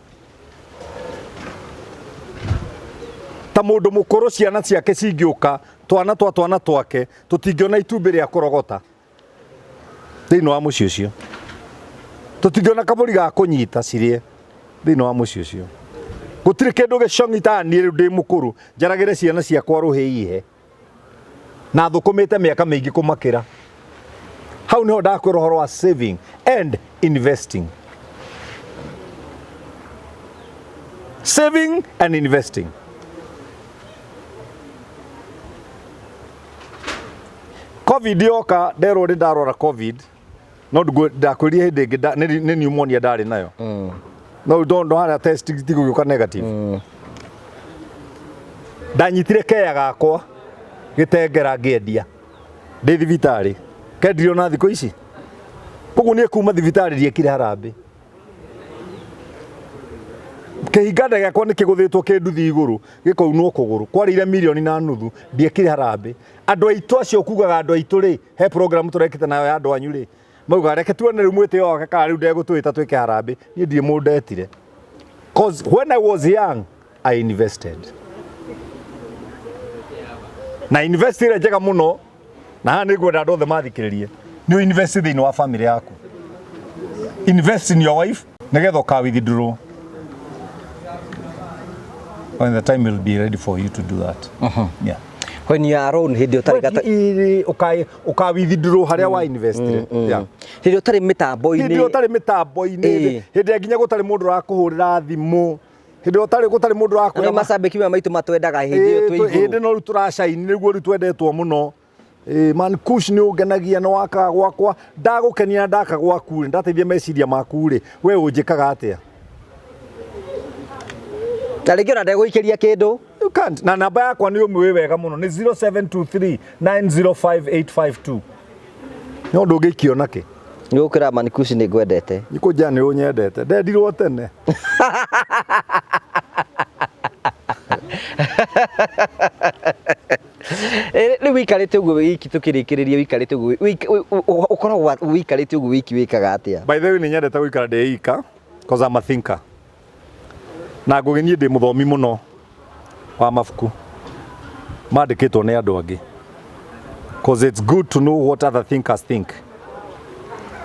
ta mũndũ mũkũrũ ciana ciake cingĩũka twana twa twana twake tũtingĩona itumbĩ rĩa kũrogota thĩinĩ wa mũciĩ ũcio tũtingĩona kabũri ga kũnyita cirĩe thĩinĩ wa mũciĩ ũcio gũtirĩ kĩndũ gĩcong'i ta niĩ rĩu ndĩ mũkũrũ njaragĩre ciana ciakwa rũhĩ ihe na thũkũmĩte mĩaka mĩingĩ kũmakĩra hau nĩho ndakwĩra ũhoro wa saving and investing saving and investing covid yoka nderwo nĩ ndarwara covid no ndakwĩrire hĩndĩ ĩngĩ nĩ pneumonia ndarĩ nayo no ndo harĩa test tigũgĩũka negative ndanyitire keya gakwa gĩtengera ngĩendia ndĩ thibitarĩ kendirio na thikũ ici koguo niĩ kuma thibitarĩ ndiekire harambĩ kĩhinganda gĩakwa nĩ kĩgũthĩtwo kĩnduthi igũrũ gĩkaunwo kũgũrũ kwarĩire mirioni na nuthu ndiekire harambĩ andũ aitũ acio kugaga andũ aitũ rĩ he program tũrekĩte nayo ya andũ anyu rĩ maugaga reke tuone rĩu mwĩtĩo wake kana rĩu ndegũtwĩta twĩke harambĩ niĩ ndirĩ mũndũ ndetire cause when I was young I invested na invest ĩrĩa njega mũno na haha nĩ ngwenda andũ othe mathikĩrĩrie nĩ invest thĩinĩ wa family yaku invest in your wife nĩgetha ũka withdraw when the time will be ready for you to do that yeah When you are alone hĩndĩ ũtarĩ gata ũka withdraw harĩa wa investire yeah hĩndĩ ũtarĩ mĩtambo-inĩ hĩndĩ ũtarĩ mĩtambo-inĩ Ĩĩ. hĩndĩ ĩrĩa nginya gũtarĩ mũndũ ũrakũhũrĩra thimũ hĩndĩ ĩrĩa ũtarĩ gũtarĩ mũndũ Na ũrakwĩra nĩ macambĩki maya maitũ matwendaga hĩndĩ ĩyo twĩ hĩndĩ igũrũ no rĩu tũracaini nĩguo rĩu twendetwo mũno Ĩĩ, man kush nĩ ũngenagia nĩ wakaga gwakwa ndagũkenia na ndaka gwaku rĩ ndateithia meciria maku rĩ we ũnjĩkaga atĩa Na rĩngĩ ona ndegũikĩria kĩndũ You can't. Na namba yakwa nĩ ũmĩũĩ wega mũno nĩ 0723 905852 no ndũngĩikio nakĩ nĩ gũkĩra manikushi nĩ ngwendete nikũnjia nĩ ũnyendete ndendirwo tene Rĩu wĩikarĩte ũguo wiki tũkĩrĩkĩrĩria wĩikarĩte ũguo ũkoragwo wĩikarĩte ũguo wiki wĩkaga atĩa By the way nĩ nyendete gũikara ndĩ ika cause I'm a thinker. Na ngũgĩ niĩ ndĩ mũthomi mũno wa mabuku mandĩkĩtwo nĩ andũ angĩ cause it's good to know what other thinkers think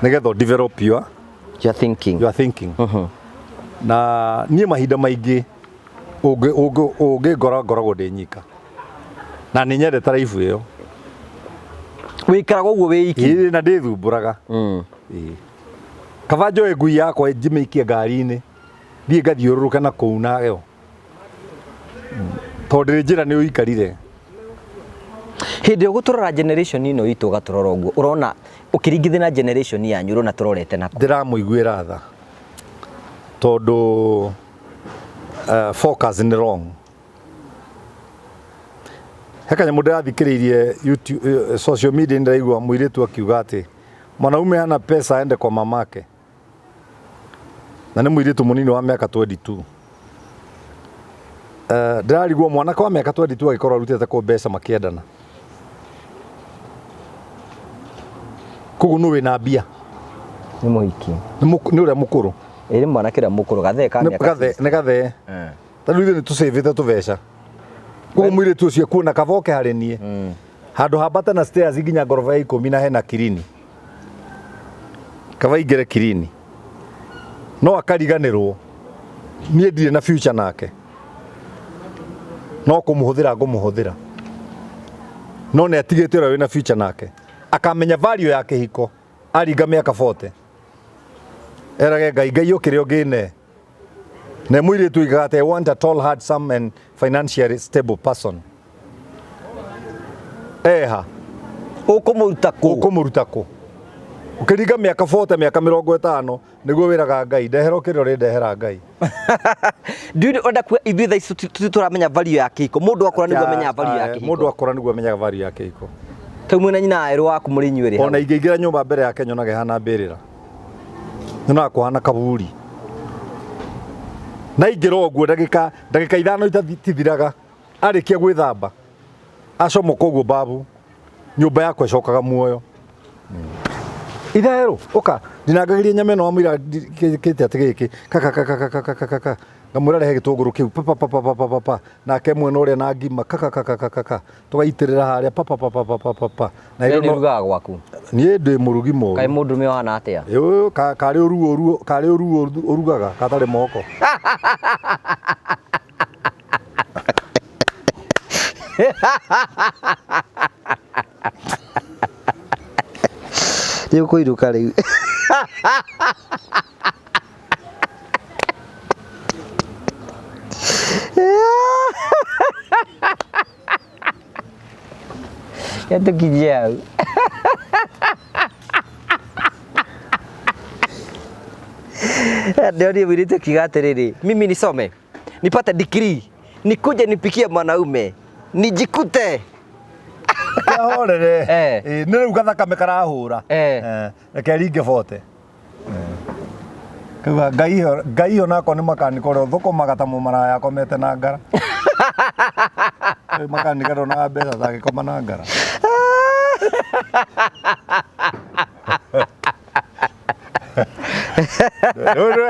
nĩgetha ũ develop your, Your thinking. your thinking. Na niĩ mahinda maingĩ ũngĩngora ngoragwo ndĩ nyika na nĩ nyendete life ĩyo Wĩikaraga ũguo wĩ iki. Ĩĩ, na ndĩthumbũraga. Ĩĩ. Kaba njoe ngui yakwa njimĩikie ngari-inĩ Thiĩ ngathiũrũrũke na kũu nayo. Tondũ ndĩrĩ njĩra nĩ ũikarire. Hĩndĩ ĩyo gũtũrora generation ĩno itũ ũgatũrora ũguo ũrona ũkĩringithia na generation yanyu ũrona tũrorete nakũ? Ndĩramũiguĩra tha tondũ focus nĩ wrong. He kanyamũ ndĩrathikĩrĩirie YouTube, social media ndĩraigua mũirĩtu akiuga atĩ mwanaume hana pesa aende kwa mamake. Na nĩ mũirĩtu mũnini wa mĩaka 22. Ndĩrarigwo mwanake wa mĩaka 22 agĩkorwo arutĩte kũ mbeca makĩendana. Koguo nũ wĩna mbia? Nĩ mũhiki. Nĩ ũrĩa mũkũrũ. Ĩĩ nĩ mwanake ũrĩa mũkũrũ, gathee ka mĩaka. Nĩ gathee. Ta rĩu ithuĩ nĩ tũcĩvĩte tũbeca. Koguo mũirĩtu ũcio ekuona kaba oke harĩ niĩ. Handũ hambate na stairs nginya ngoroba ya ikũmi na hena kirini. Kaba aingĩre kirini. No akariganĩrwo niĩ ndirĩ na future nake. No kũmũhũthĩra ngũmũhũthĩra. No nĩ atigĩte ũrĩa wĩna future nake. Akamenya value ya kĩhiko aringa mĩaka 40. Erage Ngai, Ngai ũkĩrĩ ũngĩne. Na mũirĩtu oigaga atĩ I want a tall, handsome and financially stable person. Eha. Ũkũmũruta kũ? Ũkũmũruta kũ? Ũkĩringa mĩaka 40, mĩaka 50 nĩguo wĩraga Ngai ndehera ũkĩrĩa ũrĩndehera Ngai. Ndiũĩ ũrenda kuga ithuĩ thaa ici tũramenya value ya kĩhiko. Mũndũ akũra nĩguo amenyaga value ya kĩhiko. Mũndũ akũra nĩguo amenyaga value ya kĩhiko. Kau mwĩna nyina erũ waku mũrĩ inyuĩ erĩ. Ona ingĩingĩra nyũmba mbere yake nyonaga ĩhana mbĩrĩra. Nyonaga kũhana kaburi. Na ingĩra ũguo ndagĩka ndagĩka ithano itithiraga arĩkia gwĩthamba acomoka ũguo babu nyũmba yakwa ĩcokaga muoyo. Itherũ ũka ndinangagĩria nyama ĩno wamũira kĩte atĩ gĩkĩ kaka kaka kaka kaka kaka ngamwĩra rehe gĩtũngũrũ kĩu pa pa pa pa pa pa pa nake mwena ũrĩa na ngima kaka kaka kaka kaka tũgaitĩrĩra harĩa pa pa pa pa pa pa pa pa na We nĩ ũrugaga gwaku? Niĩ ndĩ mũrugi mũru. Kaĩ mũndũrũme ũhana atĩa? Ĩĩ, karĩ ũruo ũruo karĩ ũruo ũrugaga gatarĩ moko. Nĩ ũkũinũka rĩu. Yatũkinyie hau. Ndĩronire mũirĩtu akiuga atĩrĩrĩ, mimi nisome nipate degree nikuje nipikie mwanaume nijikute. Ahorere. Eh. Ĩ, nĩ rĩu gathakame karahũra. Eh. Eh, reke ringe bote. Kauga Ngai Ngai onakwa nĩ makanika ũrĩa ũthũkũmaga ta mũmaraya akomete na ngara. Rĩu makanika ndonaga mbeca atangĩkoma na ngara.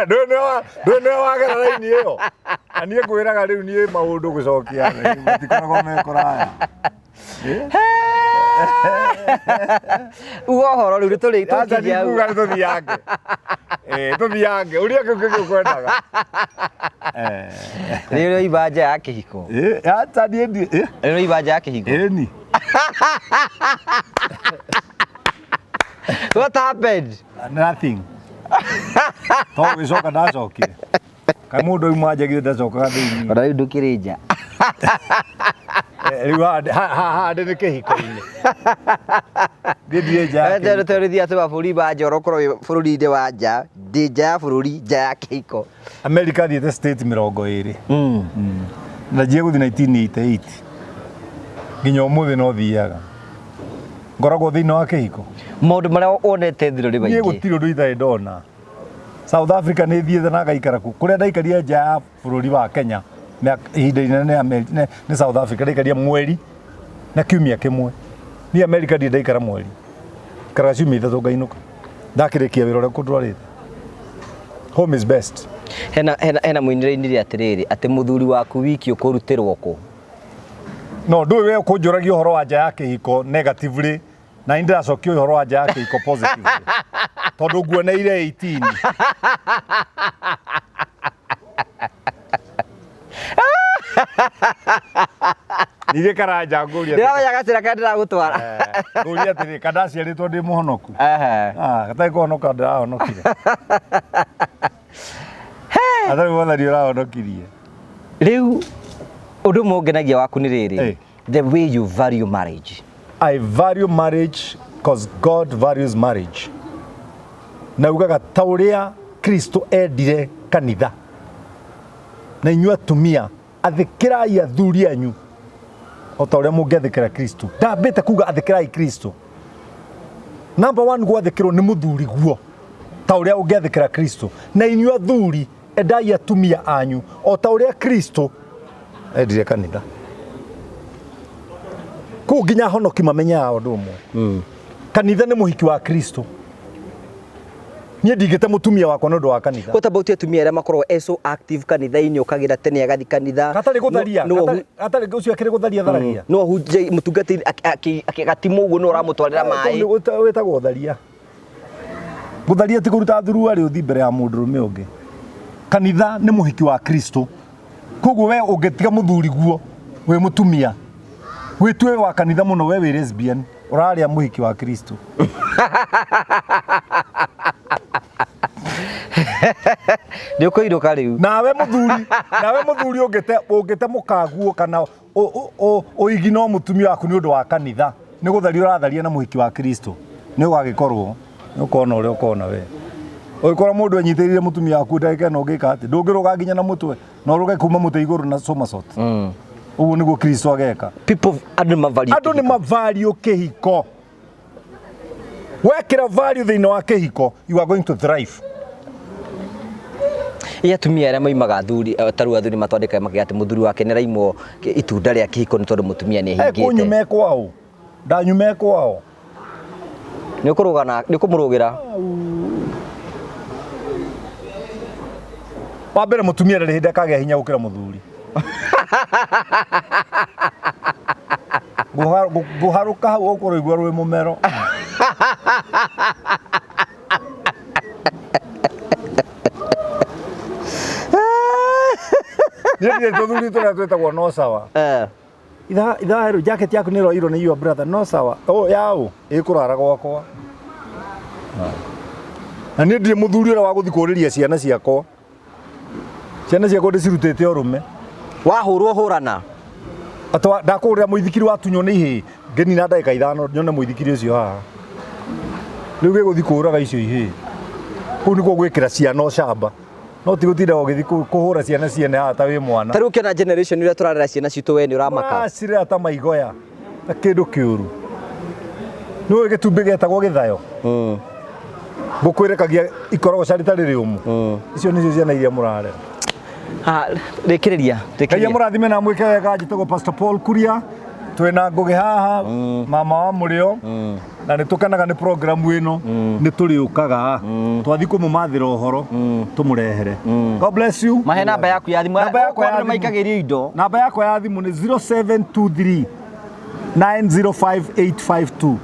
Ndũĩ nĩwe wagera raini ĩyo. Na niĩ ngwĩraga rĩu niĩ maũndũ gũcokia matikoragwo me kũraya. Uga ũhoro rĩu nĩtũrĩ Aca tũkinyia hau. ndikuga nĩ tũthiange. Eh, tũthiange. Ũria kĩu kĩngĩ ũkwendaga. Eh. Nĩ ũrĩ waimba nja ya kĩhiko. Eh, aca niĩ ndi eh, Nĩ ũrĩ waimba nja ya kĩhiko. ĩni. What happened? Nothing. To gĩcoka ndacokire. Kaĩ mũndũ auma nja githĩ ndacokaga thĩinĩ. Ona rĩu ndũkĩrĩ nja. Eh, rĩu haha ndĩ nĩ kĩhiko-inĩ. Niĩ ndirĩ nja ya kĩhiko. Twerithia atĩ mabũrũri ma nja ũrokorwo wĩ bũrũri-inĩ wa nja, ndĩ nja ya bũrũri, nja ya kĩhiko. America thiĩte state 20. Na njie gũthiĩ 1988. Nginya ũmũthĩ no thiaga. Ngoragwo thĩinĩ wa kĩhiko. Maũndũ marĩa wonete thĩ nĩ Niĩ maingĩ. gũtirĩ ũndũ itarĩ ndona. South Africa nĩ thiĩte na ngaikara kuo. Kũrĩa ndaikarire nja ya bũrũri wa Kenya ihinda inene nĩ South Africa ndaikarire mweri na kiumia kĩmwe. Niĩ America ndirĩ ndaikara mweri. Ikaraga ciumia ithatũ ngainũka. Ndakĩrĩkia wĩra ũrĩa kũndwarĩte. Home is best. Hena hena hena mũini ũrainire atĩrĩrĩ atĩ mũthuri waku wiki ũkũrutĩrwo kũ? No ndũĩ we ũkũnjũragia ũhoro wa nja ya kĩhiko negatively na nĩ ndĩracokia ũhoro wa nja ya kĩhiko positively. Tondũ nguoneire 18. Ningĩ karanja ngũria Ndĩramenya gacĩra karĩa ndĩragũtwara. Ngũria atĩrĩ kana ndaciarĩtwo ndĩ mũhonoku? Ehe. Ah, gatarĩ kũhonoka ndĩrahonokire. Atarĩ mwathani ũrahonokirie. Rĩu ũndũ ũmwe ũngenagia waku nĩ rĩrĩ, the way you value marriage. I value marriage cause God values marriage. Na ugaga ta ũrĩa Kristo endire kanitha. Na inyuĩ atumia athĩkĩrai athuri anyu o ta ũrĩa mũngĩathĩkĩra Kristo. Ndambĩte kuga athĩkĩrai Kristo. Number one gwathĩkĩrwo nĩ mũthuri guo ta ũrĩa ũngĩathĩkĩra Kristo. Na inyuĩ athuri endai atumia anyu o ta ũrĩa Kristo endire kanitha. Kũu nginya honoki mamenyaga ũndũ ũmwe. Kanitha nĩ mũhiki wa Kristo. Niĩ ndingĩte mũtumia wakwa nĩ ũndũ wa kanitha. What about atumia arĩa makoragwo e so active kanitha-inĩ, ũkagĩra tene agathi kanitha? Gatarĩ gũtharia, gatarĩ ũcio akĩrĩ gũtharia tharagia. No ahunjie mũtungatĩri agatimwo ũguo no ũramũtwarĩra maĩ. Wĩtagwo ũtharia. Gũtharia ti kũruta thuruarĩ ũthi mbere ya mũndũrũme ũngĩ. Kanitha nĩ mũhiki wa Kristo. Koguo we ũngĩtiga mũthuri guo wĩ mũtumia wĩtue wa kanitha mũno, we wĩ lesbian, ũrarĩa mũhiki wa Kristo. Nĩ ũkũinũka rĩu. Nawe mũthuri, nawe mũthuri ũngĩte ũngĩte mũkaguo kana ũigi no mũtumia waku nĩ ũndũ wa kanitha, nĩ gũtharia ũratharia na mũhiki wa Kristo. Nĩ ũgagĩkorwo nĩ ũkona ũrĩa ũkona we. Ũgĩkora mũndũ enyitĩrĩire mũtumia waku ndagĩka ĩno ũngĩka atĩ ndũngĩrũga nginya na mũtwe na ũrũge kuma mũtĩ igũrũ na somersault. Ũguo nĩguo Kristo ageka. People, andũ nĩ mavalue Andũ nĩ kĩhiko. mavalue kĩhiko. Wekĩra value thĩinĩ wa kĩhiko, you are going to thrive. Ĩ atumia arĩa maimaga athuri, ta rĩu athuri matwandĩkaga makiuga atĩ mũthuri wake nĩ araimwo itunda rĩa kĩhiko nĩ tondũ mũtumia nĩ ehingĩte. Kũnyuma ekwao, ndanyuma ekwao. Nĩ ũkũrũga na nĩ ũkũmũrũgĩra. Wa mbere mũtumia ndarĩ hĩndĩ akagĩa hinya gũkĩra mũthuri. Ngũharũka hau ũkũrũigua rwĩ mũmero. Niĩ ndirĩ tũthuri tũrĩa twĩtagwo no sawa. Ithaa rĩu jacket yaku nĩ ĩroirwo nĩ your brother no sawa. Oh yaũ ĩkũrara gwakwa. Na niĩ ndirĩ mũthuri ũrĩa wa gũthiĩ kũrĩria ciana ciakwa. Ciana ciakwa ndĩcirutĩte ũrũme. Wahũrwo hũrana. Atĩ ndakũgũrĩra mũithikiri watunywo nĩ ihĩĩ ngĩnina ndagĩka 5 nyone mũithikiri ũcio haha. Rĩu gĩgũthiĩ kũũraga icio ihĩĩ. Kũu nĩkuo gwĩkĩra ciana ũcamba. No ti gũtinda ũgĩthiĩ kũhũra ciana ciene haha ta wĩ mwana. Ta rĩu ũkĩona generation ĩrĩa tũrarera ciana citũ we nĩ ũramaka. Ũracirera ta maigoya ta kĩndũ kĩũru. Nĩ ũĩ gĩtumbĩ gĩetagwo gĩthayo? Ngũkũ ĩrekagia ikorogoca rĩtarĩ rĩũmũ. Icio nĩcio ciana iria mũrarera. Rĩkĩrĩria. Ngai amũrathime na amwĩke wega. Njĩtagwo Pastor Paul Kuria. Twĩna Ngũgĩ haha, mama wa mũrĩo, na nĩ tũkenaga nĩ programu ĩno, nĩ tũrĩũkaga twathiĩ kũmũmathĩra ũhoro tũmũrehere. God bless you. Mahe namba yaku ya thimũ. Namba yakwa ya Andũ thimũ. maikagĩrio indo. Namba yakwa ya thimũ nĩ 0723 905852.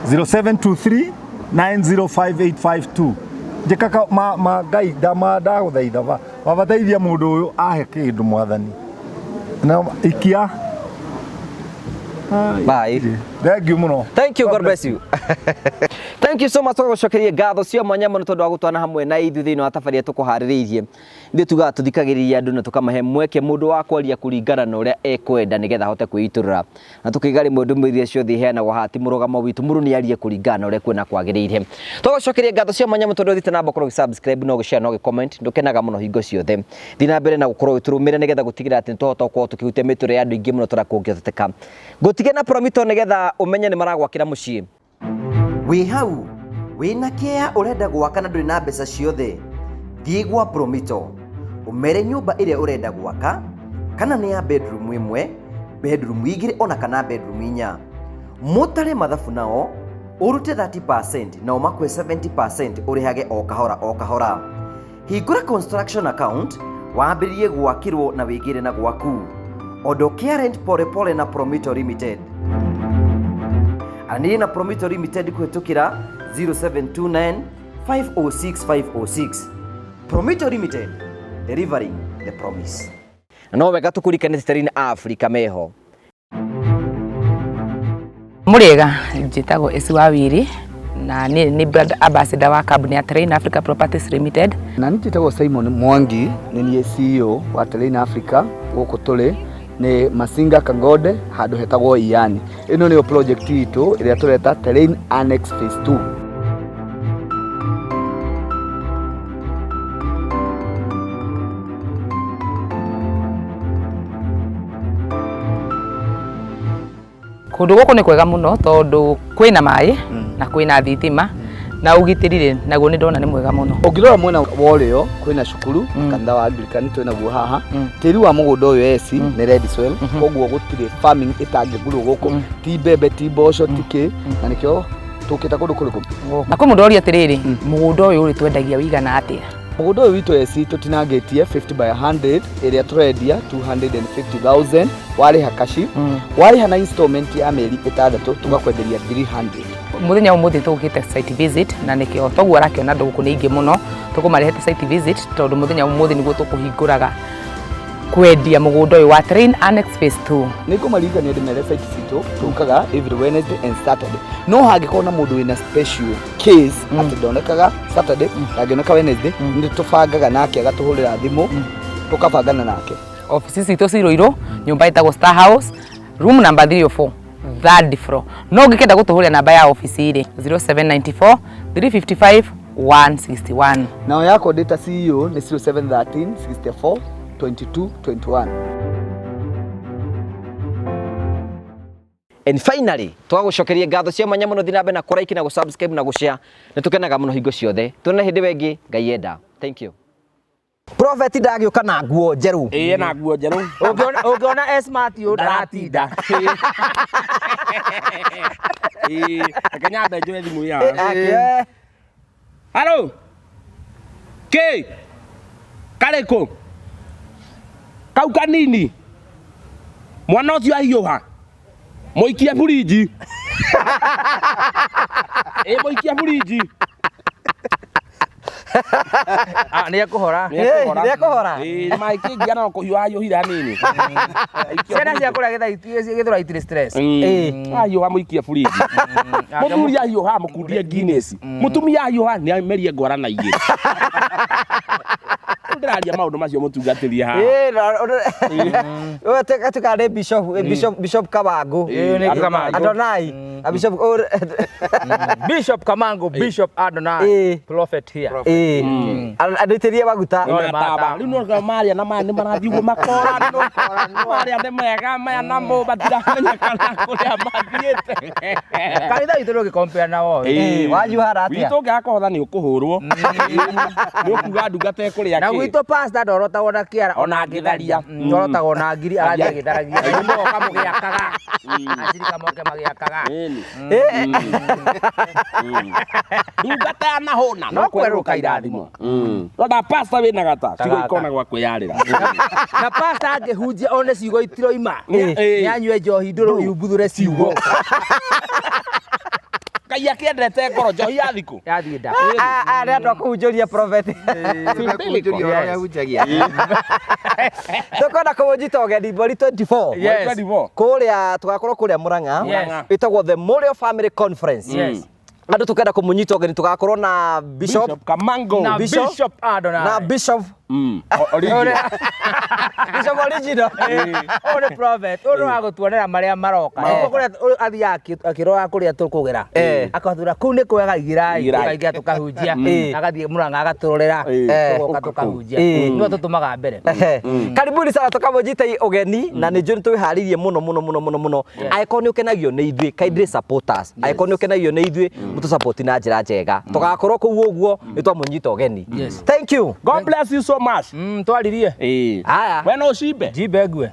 0723 905852. Njĩka ma Ngai ndagũthaitha ba wabateithia mũndũ ũyũ ahe kĩndũ mwathani. Na ikia. Bye. Thank you mũno. Thank you, God bless you. Thank you so much tũgũcokeria ngatho cia mwanya mũno tondũ wa gũtwana hamwe na ithuĩ thĩinĩ wa tabarĩra tũkũharĩrĩirie. Ithuĩ tugaga tũthikagĩrĩria andũ na tũkamahe mweke mũndũ wa kwaria kũringana na ũrĩa ekwenda nĩgetha ahote kwĩitũrũra. Na tũkaiga rĩmwe ndũmĩrĩri iria ciothe iheanagwo haha ti mũrũgamo witũ, mũndũ nĩ arie kũringana na ũrĩa ekuona kwagĩrĩire. Tũgũcokeria ngatho cia mwanya mũno tondũ ũthiĩte na mbere gũkorwo ũgĩ-subscribe na ũgĩ-share na ũgĩ-comment, ndũkenaga mũno hingo ciothe. Thiĩ na mbere na gũkorwo ũgĩtũrũmĩrĩra nĩgetha gũtigĩrĩra atĩ nĩtwahota gũkorwo tũkĩhutia mĩtũrĩre ya andũ aingĩ mũno ta ũrĩa kũngĩhotekeka. Ngũtige na Promito nĩgetha ũmenye nĩ maragwakĩra mũciĩ. Wĩ hau wĩna kĩa ũrenda gwaka na ndũrĩ na mbeca ciothe, thiĩ gwa Promito ũmere nyũmba ĩrĩa ũrenda gwaka, kana nĩ ya bedroom 1, bedroom 2 ona kana bedroom 4. Mũtare mathabu nao ũrute 30% nao makũhe 70% ũrĩhage o kahora o kahora. Hingũra construction account wambĩrĩrie gwakĩrwo na wĩgĩre na gwaku. Ondokea rent pole pole na Promito Limited. Aranĩria na Promito Limited kũhĩtũkĩra 0729 506 506. Promito Limited, delivering the promise. No wega tũkũririkane Sterling Africa meho. Mũrĩega, njĩtagwo Esi wa Wiri Na niĩ nĩ brand ambassador wa kambuni ya Terrain Africa Properties Limited. Na niĩ njĩtagwo Simon Mwangi, nĩ niĩ CEO wa Terrain Africa. Gũkũ tũrĩ nĩ Masinga Kangode, handũ hetagwo Iyani. Ĩno nĩyo project itũ ĩrĩa tũreta Terrain Annex Phase 2. Kũndũ gũkũ nĩ kwega mũno tondũ kwĩna maĩ na kwĩna thitima na ũgitĩri rĩ naguo nĩ ndona nĩ mwega mũno. Ũngĩrora mwena wa ũrĩo kwĩna cukuru, kanitha wa Anglican twĩnaguo haha. Tĩri wa mũgũnda ũyũ eci nĩ red soil, koguo gũtirĩ farming ĩtangĩgurwo gũkũ, ti mbembe, ti mboco, ti kĩ, na nĩkĩo tũkĩte kũndũ kũrĩkũ. Na kwĩ mũndũ ũroria atĩrĩrĩ, mũgũnda ũyũ rĩ twendagia wĩigana atĩa? Mũgũnda ũyũ witũ eci tũtinangĩtie 50 by 100, ĩrĩa tũrendia 250,000 warĩha kaci, warĩha na installment ya mĩeri 6 tũgakwenderia 300. Mũthenya ũmũthĩ tũgũkĩte site visit, na nĩkĩo toguo arakĩona andũ gũkũ nĩ aingĩ mũno. Tũkũmarehete site visit tondũ mũthenya ũmũthĩ nĩguo tũkũhingũraga kwendia mũgũnda ũyũ wa Terrain Annex Phase 2. Nĩ ngũmaririkania ndĩmere site citũ tũkaga every Wednesday and Saturday, no hangĩkorwo na mũndũ wĩna special case atĩ ndonekaga Saturday, ndangĩoneka Wednesday, nĩ tũbangaga nake agatũhũrĩra thimũ, tũkabangana nake. Ofici citũ ci Ruiru, nyũmba ĩtagwo Star House, room number 304, third floor. No ũngĩkenda gũtũhũrĩra namba ya ofici rĩ, 0794 355 161. Nao yakwa ndĩ ta CEO nĩ 0713 64 22 21. And finally, tũgagũcokeria ngatho cia mwanya mũno. Thiĩ na mbere na kũ-like na gũ-subscribe na gũ-share. Nĩ tũkenaga mũno hingo ciothe. Tuonane hĩndĩ ĩyo ĩngĩ, Ngai enda. Thank you. Prophet ndagĩũka na nguo njerũ. Ĩĩ, na nguo njerũ. Ũngĩona smart ũyũ ndaratinda. Ĩĩ, reke nyambe njoe thimũ ya. Halo. Kĩ? Karĩkũ? Kau kanini. Mwana ũcio ahiũha. Mũikie burinji. Ĩ, mũikie burinji. Ah, nĩ ekũhora. Nĩ ekũhora. Ĩĩ, maĩ kĩngia no kũhiũha ahiũhire hanini. Ciana cia kũrĩa Gĩthũrai itirĩ stress. Ahiũha mũikie burinji. Mũthuri ahiũha mũkundie Guinness. Mũtumia ahiũha nĩ amerie ngwara na igĩrĩ. Rĩu ndĩraria maũndũ macio mũtungatĩri haha. Ĩĩ, nĩ Bishop Bishop Bishop Kabangu. Ĩĩ, nĩ Kamangu. Adonai. A Bishop Bishop Kamangu, Bishop Adonai, prophet here. Ĩĩ. Andũitĩrie maguta. No, nĩ Mataba. Rĩu no maria na maya nĩ marathiĩ ũguo makoranwo. Maria nĩ mega maya namo matiramenyekana kũrĩa mathiĩte. Kanitha witũ ndũngĩkompea na wao. Ĩĩ, wanyu hara atĩa? Witũ ũngĩaga kũhotha nĩ ũkũhũrwo. Nĩ ũkuga ndungata ĩkũrĩa Na kĩ. gwitũ pastor ndorotagwo na kĩara. Ona angĩtharia. Ndorotagwo na ngiri, arathiĩ agĩtharagia. Aingĩ moka mũgĩakaga. Acirika moke magĩakaga. Ĩni. Ndungata yanahũna no kwerũka irathimo. Rora pastor wĩna gata ciugo Gata. ikona gwa kwĩyarĩra. Na pastor angĩhunjia one ciugo itiroima, Ĩĩ. nĩanyue njohi ndũrũ iumbuthũre ciugo. Ngai akĩendete ngoro njohi ya thikũ. Yathiĩ nda. Arĩa andũ a kũhunjũria prophet. Tũkwenda kũmũnyita ũgeni mweri 24. Yes. 24. Kũrĩa tũgakorwo kũrĩa Murang'a. Yes. Ĩtagwo the Memorial Family Conference. Yes. Andũ tũkenda kũmũnyita ũgeni, tũgakorwo na Bishop Bishop Kamango. Na Bishop- Bishop Adonai. na Bishop Original. Bishop original. Ũyũ nĩ prophet, ũyũ nĩ wa gũtuonera marĩa maroka. Nĩguo kũrĩa ũyũ athiaga akĩroraga kũrĩa tũkũgera. Akathura kũu nĩ kwega, igĩrai, Igĩrai. tũkaingĩra tũkahunjia. Agathiĩ Murang'a agatũrorera, tũgoka tũkahunjia. Nĩwe tũtũmaga mbere. Karibuni sana, tũkamũnyita ũgeni na nĩ njũĩ nĩ twĩharĩirie mũno mũno mũno mũno mũno. Angĩkorwo nĩ ũkenagio nĩ ithuĩ, kindly support us. Angĩkorwo nĩ ũkenagio nĩ ithuĩ, mũtũ na njĩra njega. Tũgakorwo kũu ũguo nĩ twamũnyita ũgeni. Thank you. God bless you so much. Twaririe. Ĩĩ. Aya. We no ũcimbe. Njimbe ngue.